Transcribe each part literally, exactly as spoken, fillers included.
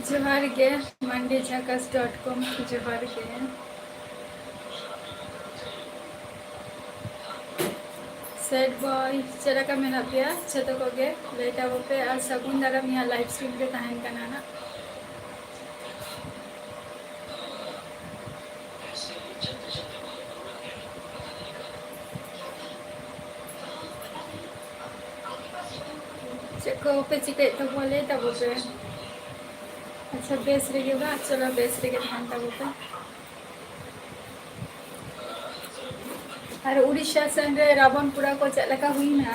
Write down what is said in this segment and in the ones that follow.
ᱡᱚᱦᱟᱨ ᱜᱮ, ᱢᱟᱱᱰᱤ ᱡᱷᱟᱠᱟᱥ dot com, ᱡᱚᱦᱟᱨ ᱜᱮ᱾ Sad boy, ᱪᱮᱫ ᱞᱮᱠᱟ ᱢᱮᱱᱟᱜ ᱯᱮᱭᱟ? ᱡᱷᱚᱛᱚ ᱠᱚᱜᱮ ᱞᱟᱹᱭ ᱛᱟᱵᱚ ᱯᱮ, ᱟᱨ ᱥᱟᱹᱜᱩᱱ ᱫᱟᱨᱟᱢ ᱤᱧᱟᱹᱜ live stream ᱨᱮ ᱛᱟᱦᱮᱱ ᱠᱟᱱᱟ ᱱᱟᱜ᱾ ᱪᱮᱫ ᱠᱚᱯᱮ ᱪᱤᱠᱟᱹᱭᱮᱫ ᱛᱟᱵᱚᱣᱟ? ᱞᱟᱹᱭ ᱛᱟᱵᱚ ᱯᱮ᱾ ᱟᱪᱪᱷᱟ, ᱵᱮᱥ ᱨᱮᱜᱮ ᱵᱟ? ᱪᱚᱞᱚ, ᱵᱮᱥ ᱨᱮᱜᱮ ᱛᱟᱦᱮᱱ ᱛᱟᱵᱚ ᱯᱮ᱾ ᱟᱨ ᱩᱲᱤᱥᱥᱟ ᱥᱮᱱ ᱨᱮ ᱨᱟᱵᱚᱱ ᱯᱩᱨᱟ ᱠᱚ ᱪᱮᱫ ᱞᱮᱠᱟ ᱦᱩᱭᱱᱟ?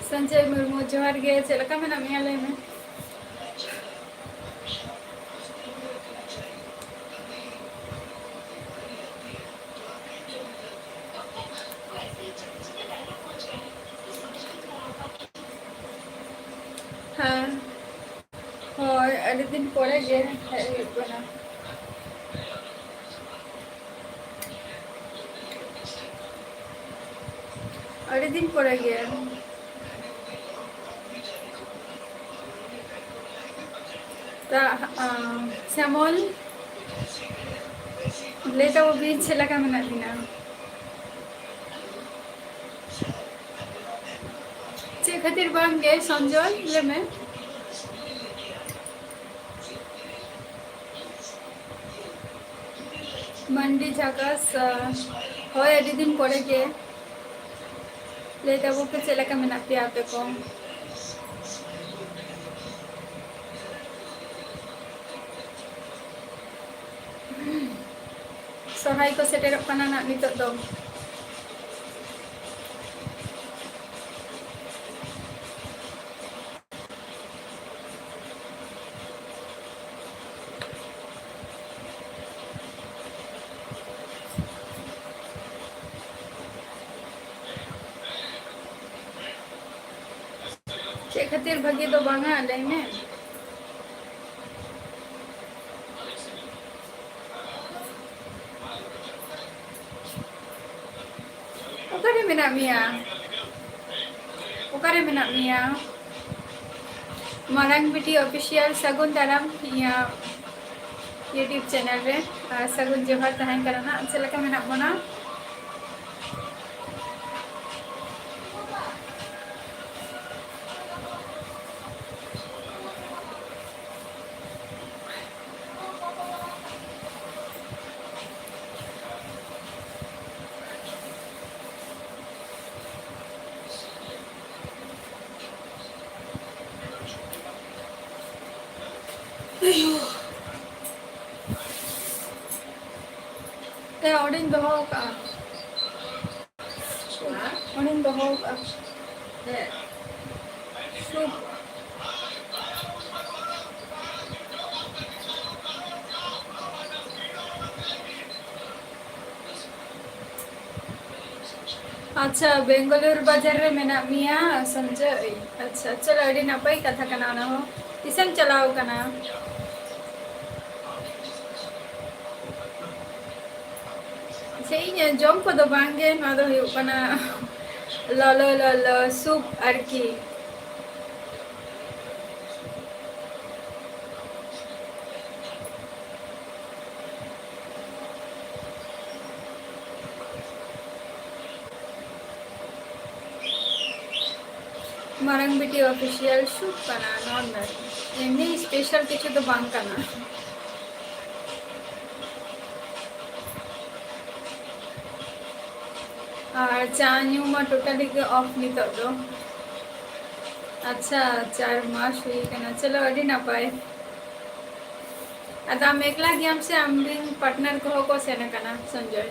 ᱥᱚᱧᱡᱚᱭ ᱢᱩᱨᱢᱩ, ᱡᱚᱦᱟᱨ ᱜᱮ, ᱪᱮᱫ ᱞᱮᱠᱟ ᱢᱮᱱᱟᱜ ᱢᱮᱭᱟ ᱞᱟᱹᱭ ᱢᱮ? ᱦᱮᱸ, ᱦᱳᱭ, ᱟᱹᱰᱤ ᱫᱤᱱ ᱯᱚᱨᱮ ᱜᱮ ᱦᱮᱡ ᱦᱩᱭᱩᱜ ᱠᱟᱱᱟ᱾ ᱟᱹᱰᱤ ᱫᱤᱱ ᱯᱚᱨᱮ ᱜᱮ᱾ ᱛᱟ, ᱟᱸ, ᱥᱮᱢᱚᱞ, ᱞᱟᱹᱭ ᱛᱟᱵᱚ ᱵᱤᱱ ᱪᱮᱫ ᱞᱮᱠᱟ ᱢᱮᱱᱟᱜ ᱵᱤᱱᱟ? ᱠᱷᱟᱹᱛᱤᱨ ᱵᱟᱝ ᱜᱮ ᱥᱚᱧᱡᱚᱭ, ᱞᱟᱹᱭ ᱢᱮ᱾ ᱢᱟᱱᱰᱤ ᱡᱷᱟᱠᱟᱥ, ᱟ, ᱦᱳᱭ, ᱟᱹᱰᱤ ᱫᱤᱱ ᱯᱚᱨᱮ ᱜᱮ᱾ ᱞᱟᱹᱭ ᱛᱟᱵᱚ ᱯᱮ, ᱪᱮᱫ ᱞᱮᱠᱟ ᱢᱮᱱᱟᱜ ᱯᱮᱭᱟ ᱟᱯᱮ ᱠᱚ? ᱥᱚᱨᱦᱟᱭ ᱠᱚ ᱥᱮᱴᱮᱨᱚᱜ ᱠᱟᱱᱟ ᱱᱟᱜ ᱱᱤᱛᱚᱜ ᱫᱚ᱾ ᱪᱮᱫ ᱠᱷᱟᱹᱛᱤᱨ ᱵᱷᱟᱹᱜᱤ ᱫᱚ ᱵᱟᱝᱟ, ᱞᱟᱹᱭ ᱢᱮ᱾ ᱚᱠᱟᱨᱮ ᱢᱮᱱᱟᱜ ᱢᱮᱭᱟ? ᱚᱠᱟᱨᱮ ᱢᱮᱱᱟᱜ ᱢᱮᱭᱟ? ᱢᱟᱨᱟᱝ ᱵᱤᱴᱤ ᱚᱯᱷᱤᱥᱤᱭᱟᱞ, ᱥᱟᱹᱜᱩᱱ ᱫᱟᱨᱟᱢ ᱤᱧᱟᱹᱜ YouTube ᱪᱮᱱᱮᱞ ᱨᱮ᱾ ᱟᱨ ᱥᱟᱹᱜᱩᱱ ᱡᱚᱦᱟᱨ ᱛᱟᱦᱮᱱ ᱠᱟᱱᱟ ᱱᱟᱜ᱾ ᱪᱮᱫ ᱞᱮᱠᱟ ᱢᱮᱱᱟᱜ ᱵᱚᱱᱟ? ᱟᱭᱳ᱾ ᱮ, ᱚᱸᱰᱮᱧ ᱫᱚᱦᱚ ᱠᱟᱜᱼᱟ᱾ ᱚᱸᱰᱮᱧ ᱫᱚᱦᱚ ᱠᱟᱜᱼᱟ᱾ ᱥᱩᱯ᱾ ᱟᱪᱪᱷᱟ, ᱵᱮᱝᱜᱟᱞᱩᱨᱩ ᱵᱟᱡᱟᱨ ᱨᱮ ᱢᱮᱱᱟᱜ ᱢᱮᱭᱟ, ᱥᱚᱧᱡᱚᱭ? ᱟᱪᱪᱷᱟ, ᱪᱚᱞᱚ, ᱟᱹᱰᱤ ᱱᱟᱯᱟᱭ ᱠᱟᱛᱷᱟ ᱠᱟᱱᱟ ᱚᱱᱟ ᱦᱚᱸ᱾ ᱛᱤᱥᱮᱢ ᱪᱟᱞᱟᱣ ᱠᱟᱱᱟ? ᱥᱮ ᱤᱧ ᱡᱚᱢ ᱠᱚᱫᱚ ᱵᱟᱝᱜᱮ, ᱱᱚᱣᱟ ᱫᱚ ᱦᱩᱭᱩᱜ ᱠᱟᱱᱟ ᱞᱚᱞᱚ ᱞᱚᱞᱚ ᱥᱩᱯ ᱟᱨᱠᱤ᱾ ᱢᱟᱨᱟᱝ ᱵᱤᱴᱤ ᱚᱯᱷᱤᱥᱤᱭᱟᱞ ᱥᱩᱴ ᱠᱟᱱᱟ, ᱱᱚᱨᱢᱟᱞ, ᱮᱢᱱᱤ ᱥᱯᱮᱥᱟᱞ ᱠᱤᱪᱷᱩ ᱫᱚ ᱵᱟᱝ ᱠᱟᱱᱟ᱾ ᱟᱨ ᱪᱟ ᱧᱩ ᱢᱟ ᱴᱳᱴᱟᱞᱤ ᱜᱮ ᱚᱯᱷ ᱱᱤᱛᱚᱜ ᱫᱚ᱾ ᱟᱪᱪᱷᱟ, ᱪᱟᱨ ᱢᱟᱥ ᱦᱩᱭ ᱠᱟᱱᱟ᱾ ᱪᱚᱞᱚ, ᱟᱹᱰᱤ ᱱᱟᱯᱟᱭ᱾ ᱟᱫᱚ ᱟᱢ ᱮᱠᱞᱟ ᱜᱮᱭᱟᱢ ᱥᱮ ᱟᱢᱨᱮᱱ ᱯᱟᱨᱴᱱᱟᱨ ᱠᱚᱦᱚᱸ ᱠᱚ ᱥᱮᱱ ᱟᱠᱟᱱᱟ, ᱥᱚᱧᱡᱚᱭ?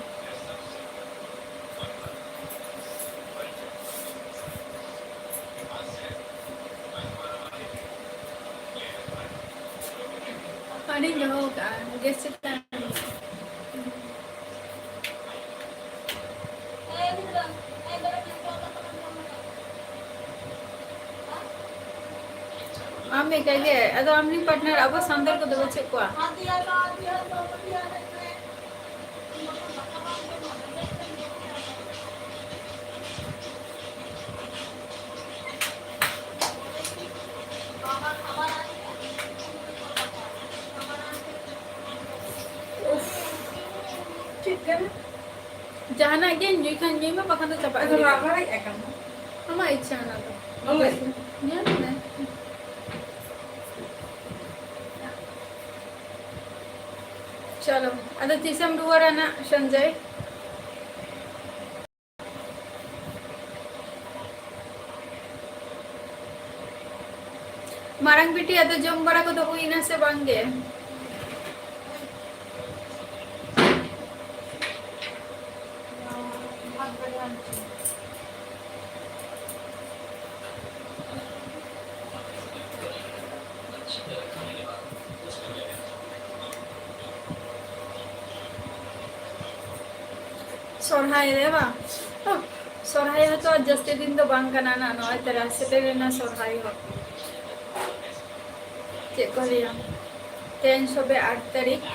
ᱟᱹᱰᱤᱧ ᱫᱚᱦᱚ ᱠᱟᱜᱼᱟ ᱜᱮᱥ ᱪᱮᱛᱟᱱ ᱨᱮ᱾ ᱟᱢ ᱮᱠᱟᱭ ᱜᱮ? ᱟᱫᱚ ᱟᱢᱨᱮᱱ ᱯᱟᱨᱴᱱᱟᱨ ᱟᱵᱚ ᱥᱟᱱᱛᱟᱲ ᱠᱚᱫᱚ ᱵᱟᱹᱪᱩᱜ ᱠᱚᱣᱟ? ᱩᱯᱷ, ᱪᱮᱫ ᱠᱟᱱᱟ? ᱡᱟᱦᱟᱱᱟᱜ ᱜᱮ ᱧᱩᱭ ᱠᱷᱟᱱ ᱧᱩᱭ ᱢᱮ, ᱵᱟᱠᱷᱟᱱ ᱫᱚ ᱪᱟᱵᱟᱜ ᱟᱫᱚ ᱜᱤᱰᱤ ᱠᱟᱜ ᱢᱮ᱾ ᱨᱟᱵᱟᱨᱮᱡ ᱟᱠᱟᱱᱟ᱾ ᱟᱢᱟᱜ ᱤᱪᱪᱷᱟ ᱚᱱᱟ ᱫᱚ᱾ ᱵᱟᱝ ᱞᱟᱹᱭ᱾ ᱧᱮᱞ ᱢᱮ᱾ ᱪᱚᱞᱚ, ᱟᱫᱚ ᱛᱤᱥᱮᱢ ᱨᱩᱣᱟᱹᱲᱟ ᱱᱟᱜ, ᱥᱚᱧᱡᱚᱭ? ᱢᱟᱨᱟᱝ ᱵᱤᱴᱤ, ᱟᱫᱚ ᱡᱚᱢ ᱵᱟᱲᱟ ᱠᱚᱫᱚ ᱦᱩᱭᱱᱟ ᱥᱮ ᱵᱟᱝ ᱜᱮ? ᱥᱚᱨᱦᱟᱭ ᱨᱮ ᱵᱟᱝ? ᱚ, ᱥᱚᱨᱦᱟᱭ ᱦᱚᱸᱛᱚ ᱡᱟᱹᱥᱛᱤ ᱫᱤᱱ ᱫᱚ ᱵᱟᱝ ᱠᱟᱱᱟ ᱱᱟ, ᱱᱚᱜᱼᱚᱭ ᱛᱚ ᱥᱮᱴᱮᱨᱮᱱᱟ ᱥᱚᱨᱦᱟᱭ ᱦᱚᱸ᱾ ᱪᱮᱫ ᱠᱚ ᱞᱟᱹᱭᱟ, ᱛᱮᱦᱮᱧ ᱥᱚᱵᱮ ᱟᱴ ᱛᱟᱹᱨᱤᱠᱷ᱾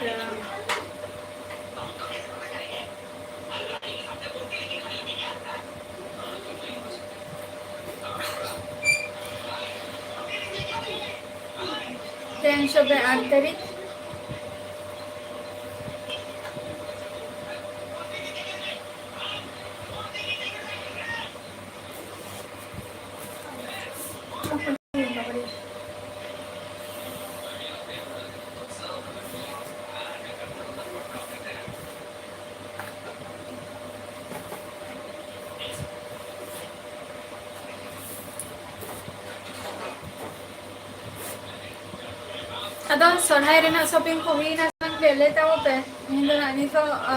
ᱛᱮᱦᱮᱧ ᱥᱚᱵᱮ ᱟᱴ ᱛᱟᱹᱨᱤᱠᱷ᱾ ᱥᱚᱨᱦᱟᱭ ᱨᱮᱱᱟᱜ ᱥᱚᱯᱤᱝ ᱠᱚ ᱦᱩᱭᱱᱟ ᱥᱮ ᱵᱟᱝ ᱯᱮ? ᱞᱟᱹᱭ ᱛᱟᱵᱚ ᱯᱮ᱾ ᱤᱧ ᱫᱚ ᱱᱟᱜ ᱱᱤᱛᱚᱜ, ᱟ,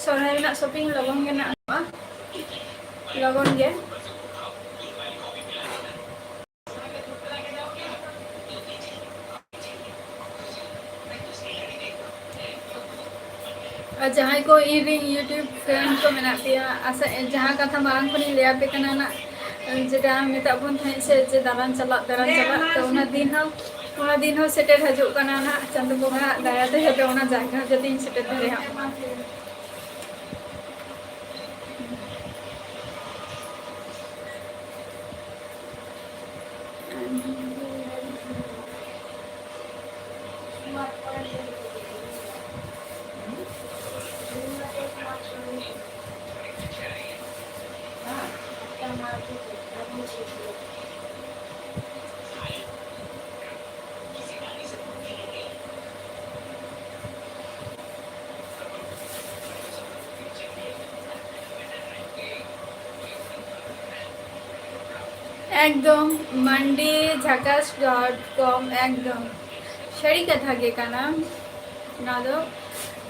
ᱥᱚᱨᱦᱟᱭ ᱨᱮᱱᱟᱜ ᱥᱚᱯᱤᱝ ᱞᱚᱜᱚᱱ ᱜᱮ ᱱᱟᱜ ᱦᱩᱭᱩᱜᱼᱟ᱾ ᱞᱚᱜᱚᱱ ᱜᱮ᱾ ᱟᱨ ᱡᱟᱦᱟᱸᱭ ᱠᱚ ᱤᱧ ᱨᱮᱱ YouTube friend ᱠᱚ ᱢᱮᱱᱟᱜ ᱯᱮᱭᱟ, ᱟᱥᱟ, ᱡᱟᱦᱟᱸ ᱠᱟᱛᱷᱟ ᱢᱟᱲᱟᱝ ᱠᱷᱚᱱᱤᱧ ᱞᱟᱹᱭ ᱟᱯᱮ ᱠᱟᱱᱟ ᱱᱟᱜ, ᱡᱮᱴᱟ ᱢᱮᱛᱟᱜ ᱵᱚᱱ ᱛᱟᱦᱮᱸᱫ ᱥᱮ ᱡᱮ ᱫᱟᱬᱟᱱ ᱪᱟᱞᱟᱜ, ᱫᱟᱬᱟᱱ ᱪᱟᱞᱟᱜ, ᱛᱚ ᱚᱱᱟ ᱫᱤᱱ ᱦᱚᱸ, ᱚᱱᱟ ᱫᱤᱱ ᱦᱚᱸ ᱥᱮᱴᱮᱨ ᱦᱤᱡᱩᱜ ᱠᱟᱱᱟ ᱱᱟᱜ, ᱪᱟᱸᱫᱚ ᱵᱚᱸᱜᱟ ᱟᱜ ᱫᱟᱭᱟ ᱛᱮ ᱡᱟᱛᱮ ᱚᱱᱟ ᱡᱟᱭᱜᱟ ᱡᱟᱛᱮᱧ ᱥᱮᱴᱮᱨ ᱫᱟᱲᱮᱭᱟᱜ ᱢᱟ᱾ ᱮᱠᱫᱚᱢ ᱢᱟᱱᱰᱤ ᱡᱷᱟᱠᱟᱥ ᱰᱚᱴ ᱠᱚᱢ, ᱮᱠᱫᱚᱢ ᱥᱟᱹᱨᱤ ᱠᱟᱛᱷᱟ ᱜᱮ ᱠᱟᱱᱟ᱾ ᱱᱚᱣᱟ ᱫᱚ,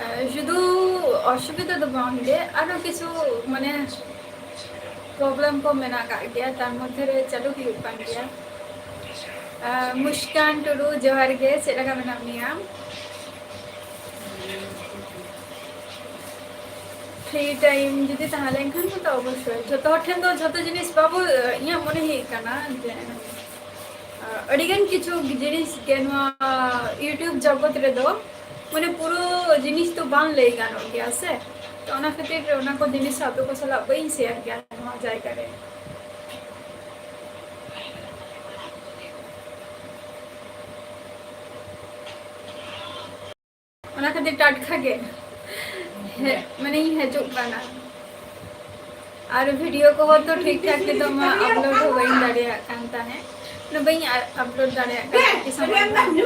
ᱮ, ᱥᱩᱫᱷᱩ ᱚᱥᱩᱵᱤᱫᱷᱟ ᱫᱚ ᱵᱟᱝ ᱜᱮ, ᱟᱨᱚ ᱠᱤᱪᱷᱩ ᱢᱟᱱᱮ problem ᱠᱚ ᱢᱮᱱᱟᱜ ᱟᱠᱟᱫ ᱜᱮᱭᱟ, ᱛᱟᱨ ᱢᱚᱫᱽᱫᱷᱮ ᱨᱮ ᱪᱟᱹᱞᱩ ᱦᱩᱭᱩᱜ ᱠᱟᱱ ᱜᱮᱭᱟ᱾ ᱮ, ᱢᱩᱥᱠᱟᱱ ᱴᱩᱰᱩ, ᱡᱚᱦᱟᱨ ᱜᱮ, ᱪᱮᱫ ᱞᱮᱠᱟ ᱢᱮᱱᱟᱜ ᱢᱮᱭᱟ? Free time ᱡᱩᱫᱤ ᱛᱟᱦᱮᱸ ᱞᱮᱱᱠᱷᱟᱱ ᱫᱚ ᱚᱵᱚᱥᱥᱳᱭ ᱡᱷᱚᱛᱚ ᱦᱚᱲ ᱴᱷᱮᱱ ᱫᱚ ᱡᱷᱚᱛᱚ ᱡᱤᱱᱤᱥ ᱵᱟᱵᱚ, ᱤᱧᱟᱹᱜ ᱢᱚᱱᱮ ᱦᱩᱭᱩᱜ ᱠᱟᱱᱟ ᱡᱮ, ᱟᱹᱰᱤᱜᱟᱱ ᱠᱤᱪᱷᱩ ᱡᱤᱱᱤᱥ ᱜᱮ ᱱᱚᱣᱟ YouTube ᱡᱚᱜᱚᱛ ᱨᱮᱫᱚ ᱢᱟᱱᱮ ᱯᱩᱨᱟᱹ ᱡᱤᱱᱤᱥ ᱫᱚ ᱵᱟᱝ ᱞᱟᱹᱭ ᱜᱟᱱᱚᱜ ᱜᱮᱭᱟ ᱥᱮ᱾ ᱛᱚ ᱚᱱᱟ ᱠᱷᱟᱹᱛᱤᱨ ᱚᱱᱟ ᱠᱚ ᱡᱤᱱᱤᱥ ᱟᱯᱮ ᱠᱚ ᱥᱟᱞᱟᱜ ᱵᱟᱹᱧ share ᱜᱮᱭᱟ ᱱᱚᱣᱟ ᱡᱟᱭᱜᱟ ᱨᱮ᱾ ᱚᱱᱟ ᱠᱷᱟᱹᱛᱤᱨ ᱴᱟᱴᱠᱟ ᱜᱮ ᱦᱮ-, ᱢᱟᱱᱮᱧ ᱦᱤᱡᱩᱜ ᱠᱟᱱᱟ᱾ ᱟᱨ video ᱠᱚᱦᱚᱸ ᱛᱚ ᱴᱷᱤᱠ ᱴᱷᱟᱠ ᱱᱤᱛᱚᱜ ᱢᱟ upload ᱦᱚᱸ ᱵᱟᱹᱧ ᱫᱟᱲᱮᱭᱟᱜ ᱠᱟᱱ ᱛᱟᱦᱮᱸᱫ, ᱢᱟᱱᱮ ᱵᱟᱹᱧ ᱟ-, upload ᱫᱟᱲᱮᱭᱟᱜ ᱠᱟᱱᱟ ᱟᱹᱰᱤ ᱥᱚᱢᱚᱭ ᱵᱟᱝᱛᱮ᱾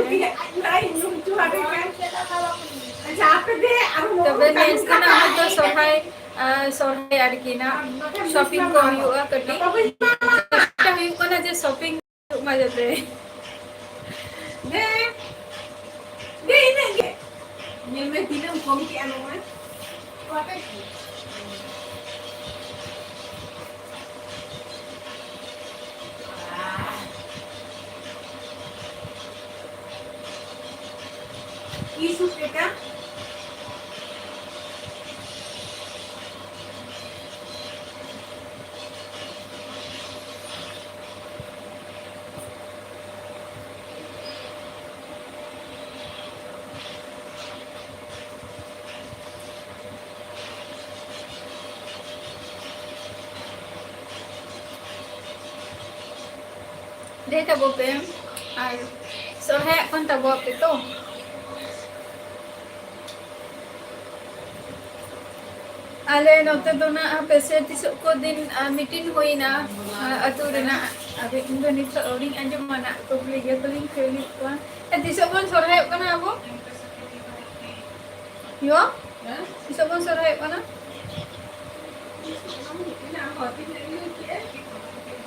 ᱛᱚᱵᱮ ᱱᱮᱥ ᱫᱚ ᱱᱟᱦᱟᱜ ᱦᱚᱭᱛᱚ ᱥᱚᱨᱦᱟᱭ, ᱟ, ᱥᱚᱨᱦᱟᱭ ᱟᱨᱠᱤ ᱱᱟᱦᱟᱜ shopping ᱠᱚ ᱦᱩᱭᱩᱜᱼᱟ ᱠᱟᱹᱴᱤᱡ᱾ ᱪᱮᱥᱴᱟ ᱦᱩᱭᱩᱜ ᱠᱟᱱᱟ ᱡᱮ shopping ᱦᱩᱭᱩᱜ ᱢᱟ ᱡᱟᱛᱮ᱾ ᱦᱮᱸ, ᱤᱱᱟᱹᱜ ᱜᱮ᱾ ᱧᱮᱞ ᱢᱮ, ᱛᱤᱱᱟᱹᱜ ᱮᱢ ᱠᱚᱢ ᱠᱮᱜᱼᱟ ᱱᱚᱣᱟ᱾ ᱟᱯᱮ ᱤᱥᱩ ᱯᱮᱴᱟ᱾ ᱞᱟᱹᱭ ᱛᱟᱵᱚ ᱯᱮ, ᱟᱨ ᱥᱚᱨᱦᱟᱭᱚᱜ ᱠᱟᱱ ᱛᱟᱵᱚ ᱟᱯᱮ ᱛᱚ? ᱟᱞᱮ ᱱᱚᱛᱮ ᱫᱚ ᱱᱟᱜ ᱦᱟᱯᱮ ᱥᱮ ᱛᱤᱥᱚᱜ ᱠᱚ ᱫᱤᱱ, ᱟ, ᱢᱤᱴᱤᱝ ᱦᱩᱭᱱᱟ, ᱟ, ᱟᱹᱛᱩ ᱨᱮᱱᱟᱜ᱾ ᱟᱫᱚ ᱤᱧ ᱫᱚ ᱱᱤᱛᱚᱜ ᱟᱹᱣᱨᱤᱧ ᱟᱸᱡᱚᱢᱟ ᱱᱟᱜ, ᱠᱩᱠᱞᱤ ᱜᱮ ᱵᱟᱹᱞᱤᱧ ᱠᱩᱞᱤᱭᱮᱫ ᱠᱚᱣᱟ᱾ ᱮ, ᱛᱤᱥᱚᱜ ᱵᱚᱱ ᱥᱚᱨᱦᱟᱭᱚᱜ ᱠᱟᱱᱟ ᱟᱵᱚ? ᱭᱚ? ᱛᱤᱥᱚᱜ ᱵᱚᱱ ᱥᱚᱨᱦᱟᱭᱚᱜ ᱠᱟᱱᱟ?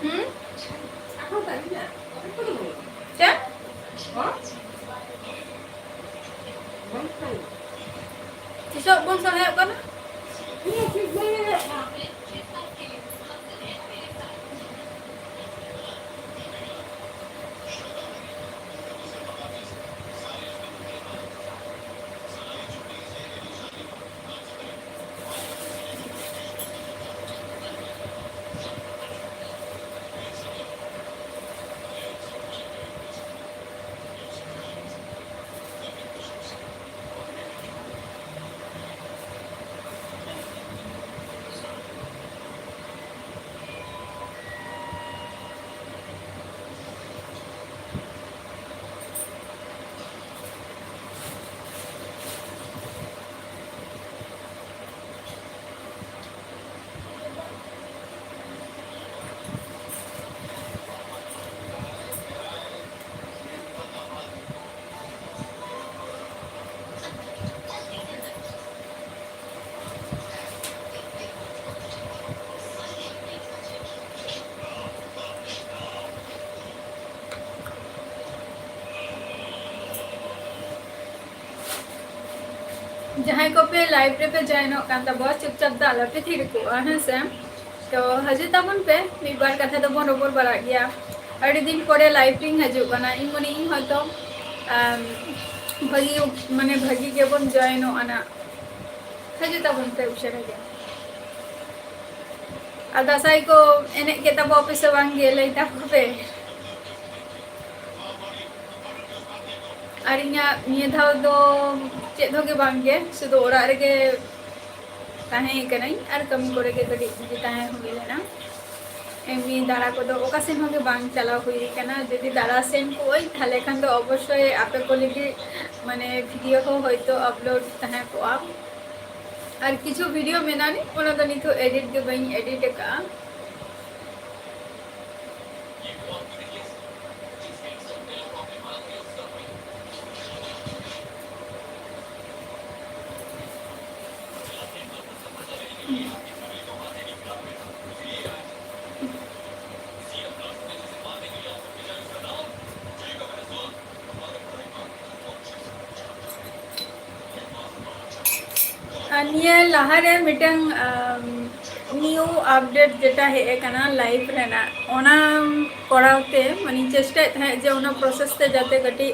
ᱦᱩᱸ? ᱪᱮᱫ? ᱛᱤᱥᱚᱜ ᱵᱚᱱ ᱥᱚᱨᱦᱟᱭᱚᱜ ᱠᱟᱱᱟ? ᱡᱟᱦᱟᱸᱭ ᱠᱚᱯᱮ live ᱨᱮᱯᱮ joinᱚᱜ ᱠᱟᱱ ᱛᱟᱵᱚᱣᱟ, ᱪᱩᱯᱪᱟᱯ ᱫᱚ ᱟᱞᱚᱯᱮ ᱛᱷᱤᱨ ᱠᱚᱜᱼᱟ, ᱦᱮᱸ ᱥᱮ? ᱛᱚ ᱦᱤᱡᱩᱜ ᱛᱟᱵᱚᱱ ᱯᱮ, ᱢᱤᱫ ᱵᱟᱨ ᱠᱟᱛᱷᱟ ᱫᱚᱵᱚᱱ ᱨᱚᱯᱚᱲ ᱵᱟᱲᱟᱜ ᱜᱮᱭᱟ᱾ ᱟᱹᱰᱤ ᱫᱤᱱ ᱯᱚᱨᱮ live ᱨᱤᱧ ᱦᱤᱡᱩᱜ ᱠᱟᱱᱟ᱾ ᱤᱧ ᱢᱚᱱᱮᱭᱟᱹᱧ ᱦᱚᱭᱛᱚ, ᱟᱢ, ᱵᱷᱟᱹᱜᱤ, ᱢᱟᱱᱮ ᱵᱷᱟᱹᱜᱤ ᱜᱮᱵᱚᱱ joinᱚᱜᱼᱟ ᱱᱟᱜ᱾ ᱦᱤᱡᱩᱜ ᱛᱟᱵᱚᱱ ᱯᱮ ᱩᱥᱟᱹᱨᱟ ᱜᱮ᱾ ᱟᱨ ᱫᱟᱸᱥᱟᱭ ᱠᱚ ᱮᱱᱮᱡ ᱠᱮᱫ ᱛᱟᱵᱚ ᱟᱯᱮ ᱥᱮ ᱵᱟᱝ ᱜᱮ, ᱞᱟᱹᱭ ᱛᱟᱵᱚ ᱯᱮ᱾ ᱟᱨ ᱤᱧᱟᱹᱜ ᱱᱤᱭᱟᱹ ᱫᱷᱟᱣ ᱫᱚ ᱪᱮᱫ ᱦᱚᱸ ᱜᱮ ᱵᱟᱝ ᱜᱮ, ᱥᱩᱫᱷᱩ ᱚᱲᱟᱜ ᱨᱮᱜᱮ ᱛᱟᱦᱮᱸ ᱠᱟᱹᱱᱟᱹᱧ ᱟᱨ ᱠᱟᱹᱢᱤ ᱠᱚᱨᱮ ᱜᱮ ᱠᱟᱹᱴᱤᱡ busy ᱛᱟᱦᱮᱸ ᱦᱩᱭ ᱞᱮᱱᱟ᱾ ᱮᱢᱱᱤ ᱫᱟᱬᱟ ᱠᱚᱫᱚ ᱚᱠᱟ ᱥᱮᱱ ᱦᱚᱸ ᱜᱮ ᱵᱟᱝ ᱪᱟᱞᱟᱣ ᱦᱩᱭ ᱠᱟᱱᱟ᱾ ᱡᱩᱫᱤ ᱫᱟᱬᱟ ᱥᱮᱱ ᱠᱚᱜᱼᱟᱹᱧ, ᱛᱟᱦᱞᱮ ᱠᱷᱟᱱ ᱫᱚ ᱚᱵᱚᱥᱥᱳᱭ ᱟᱯᱮ ᱠᱚ ᱞᱟᱹᱜᱤᱫ ᱢᱟᱱᱮ video ᱦᱚᱸ ᱦᱚᱭᱛᱳ upload ᱛᱟᱦᱮᱸ ᱠᱚᱜᱼᱟ᱾ ᱟᱨ ᱠᱤᱪᱷᱩ video ᱢᱮᱱᱟᱜᱼᱟ, ᱚᱱᱟ ᱫᱚ ᱱᱤᱛᱚᱜ edit ᱜᱮ ᱵᱟᱹᱧ edit ᱟᱠᱟᱫᱼᱟ᱾ ᱟᱨ ᱱᱤᱭᱟᱹ ᱞᱟᱦᱟᱨᱮ ᱢᱤᱫᱴᱟᱝ, ᱟᱢ, new update ᱡᱮᱴᱟ ᱦᱮᱡ ᱟᱠᱟᱱᱟ live ᱨᱮᱱᱟᱜ, ᱚᱱᱟ ᱠᱚᱨᱟᱣ ᱛᱮ ᱢᱟᱱᱮᱧ ᱪᱮᱥᱴᱟᱭᱮᱫ ᱛᱟᱦᱮᱸᱫ ᱡᱮ ᱚᱱᱟ process ᱛᱮ ᱡᱟᱛᱮ ᱠᱟᱹᱴᱤᱡ,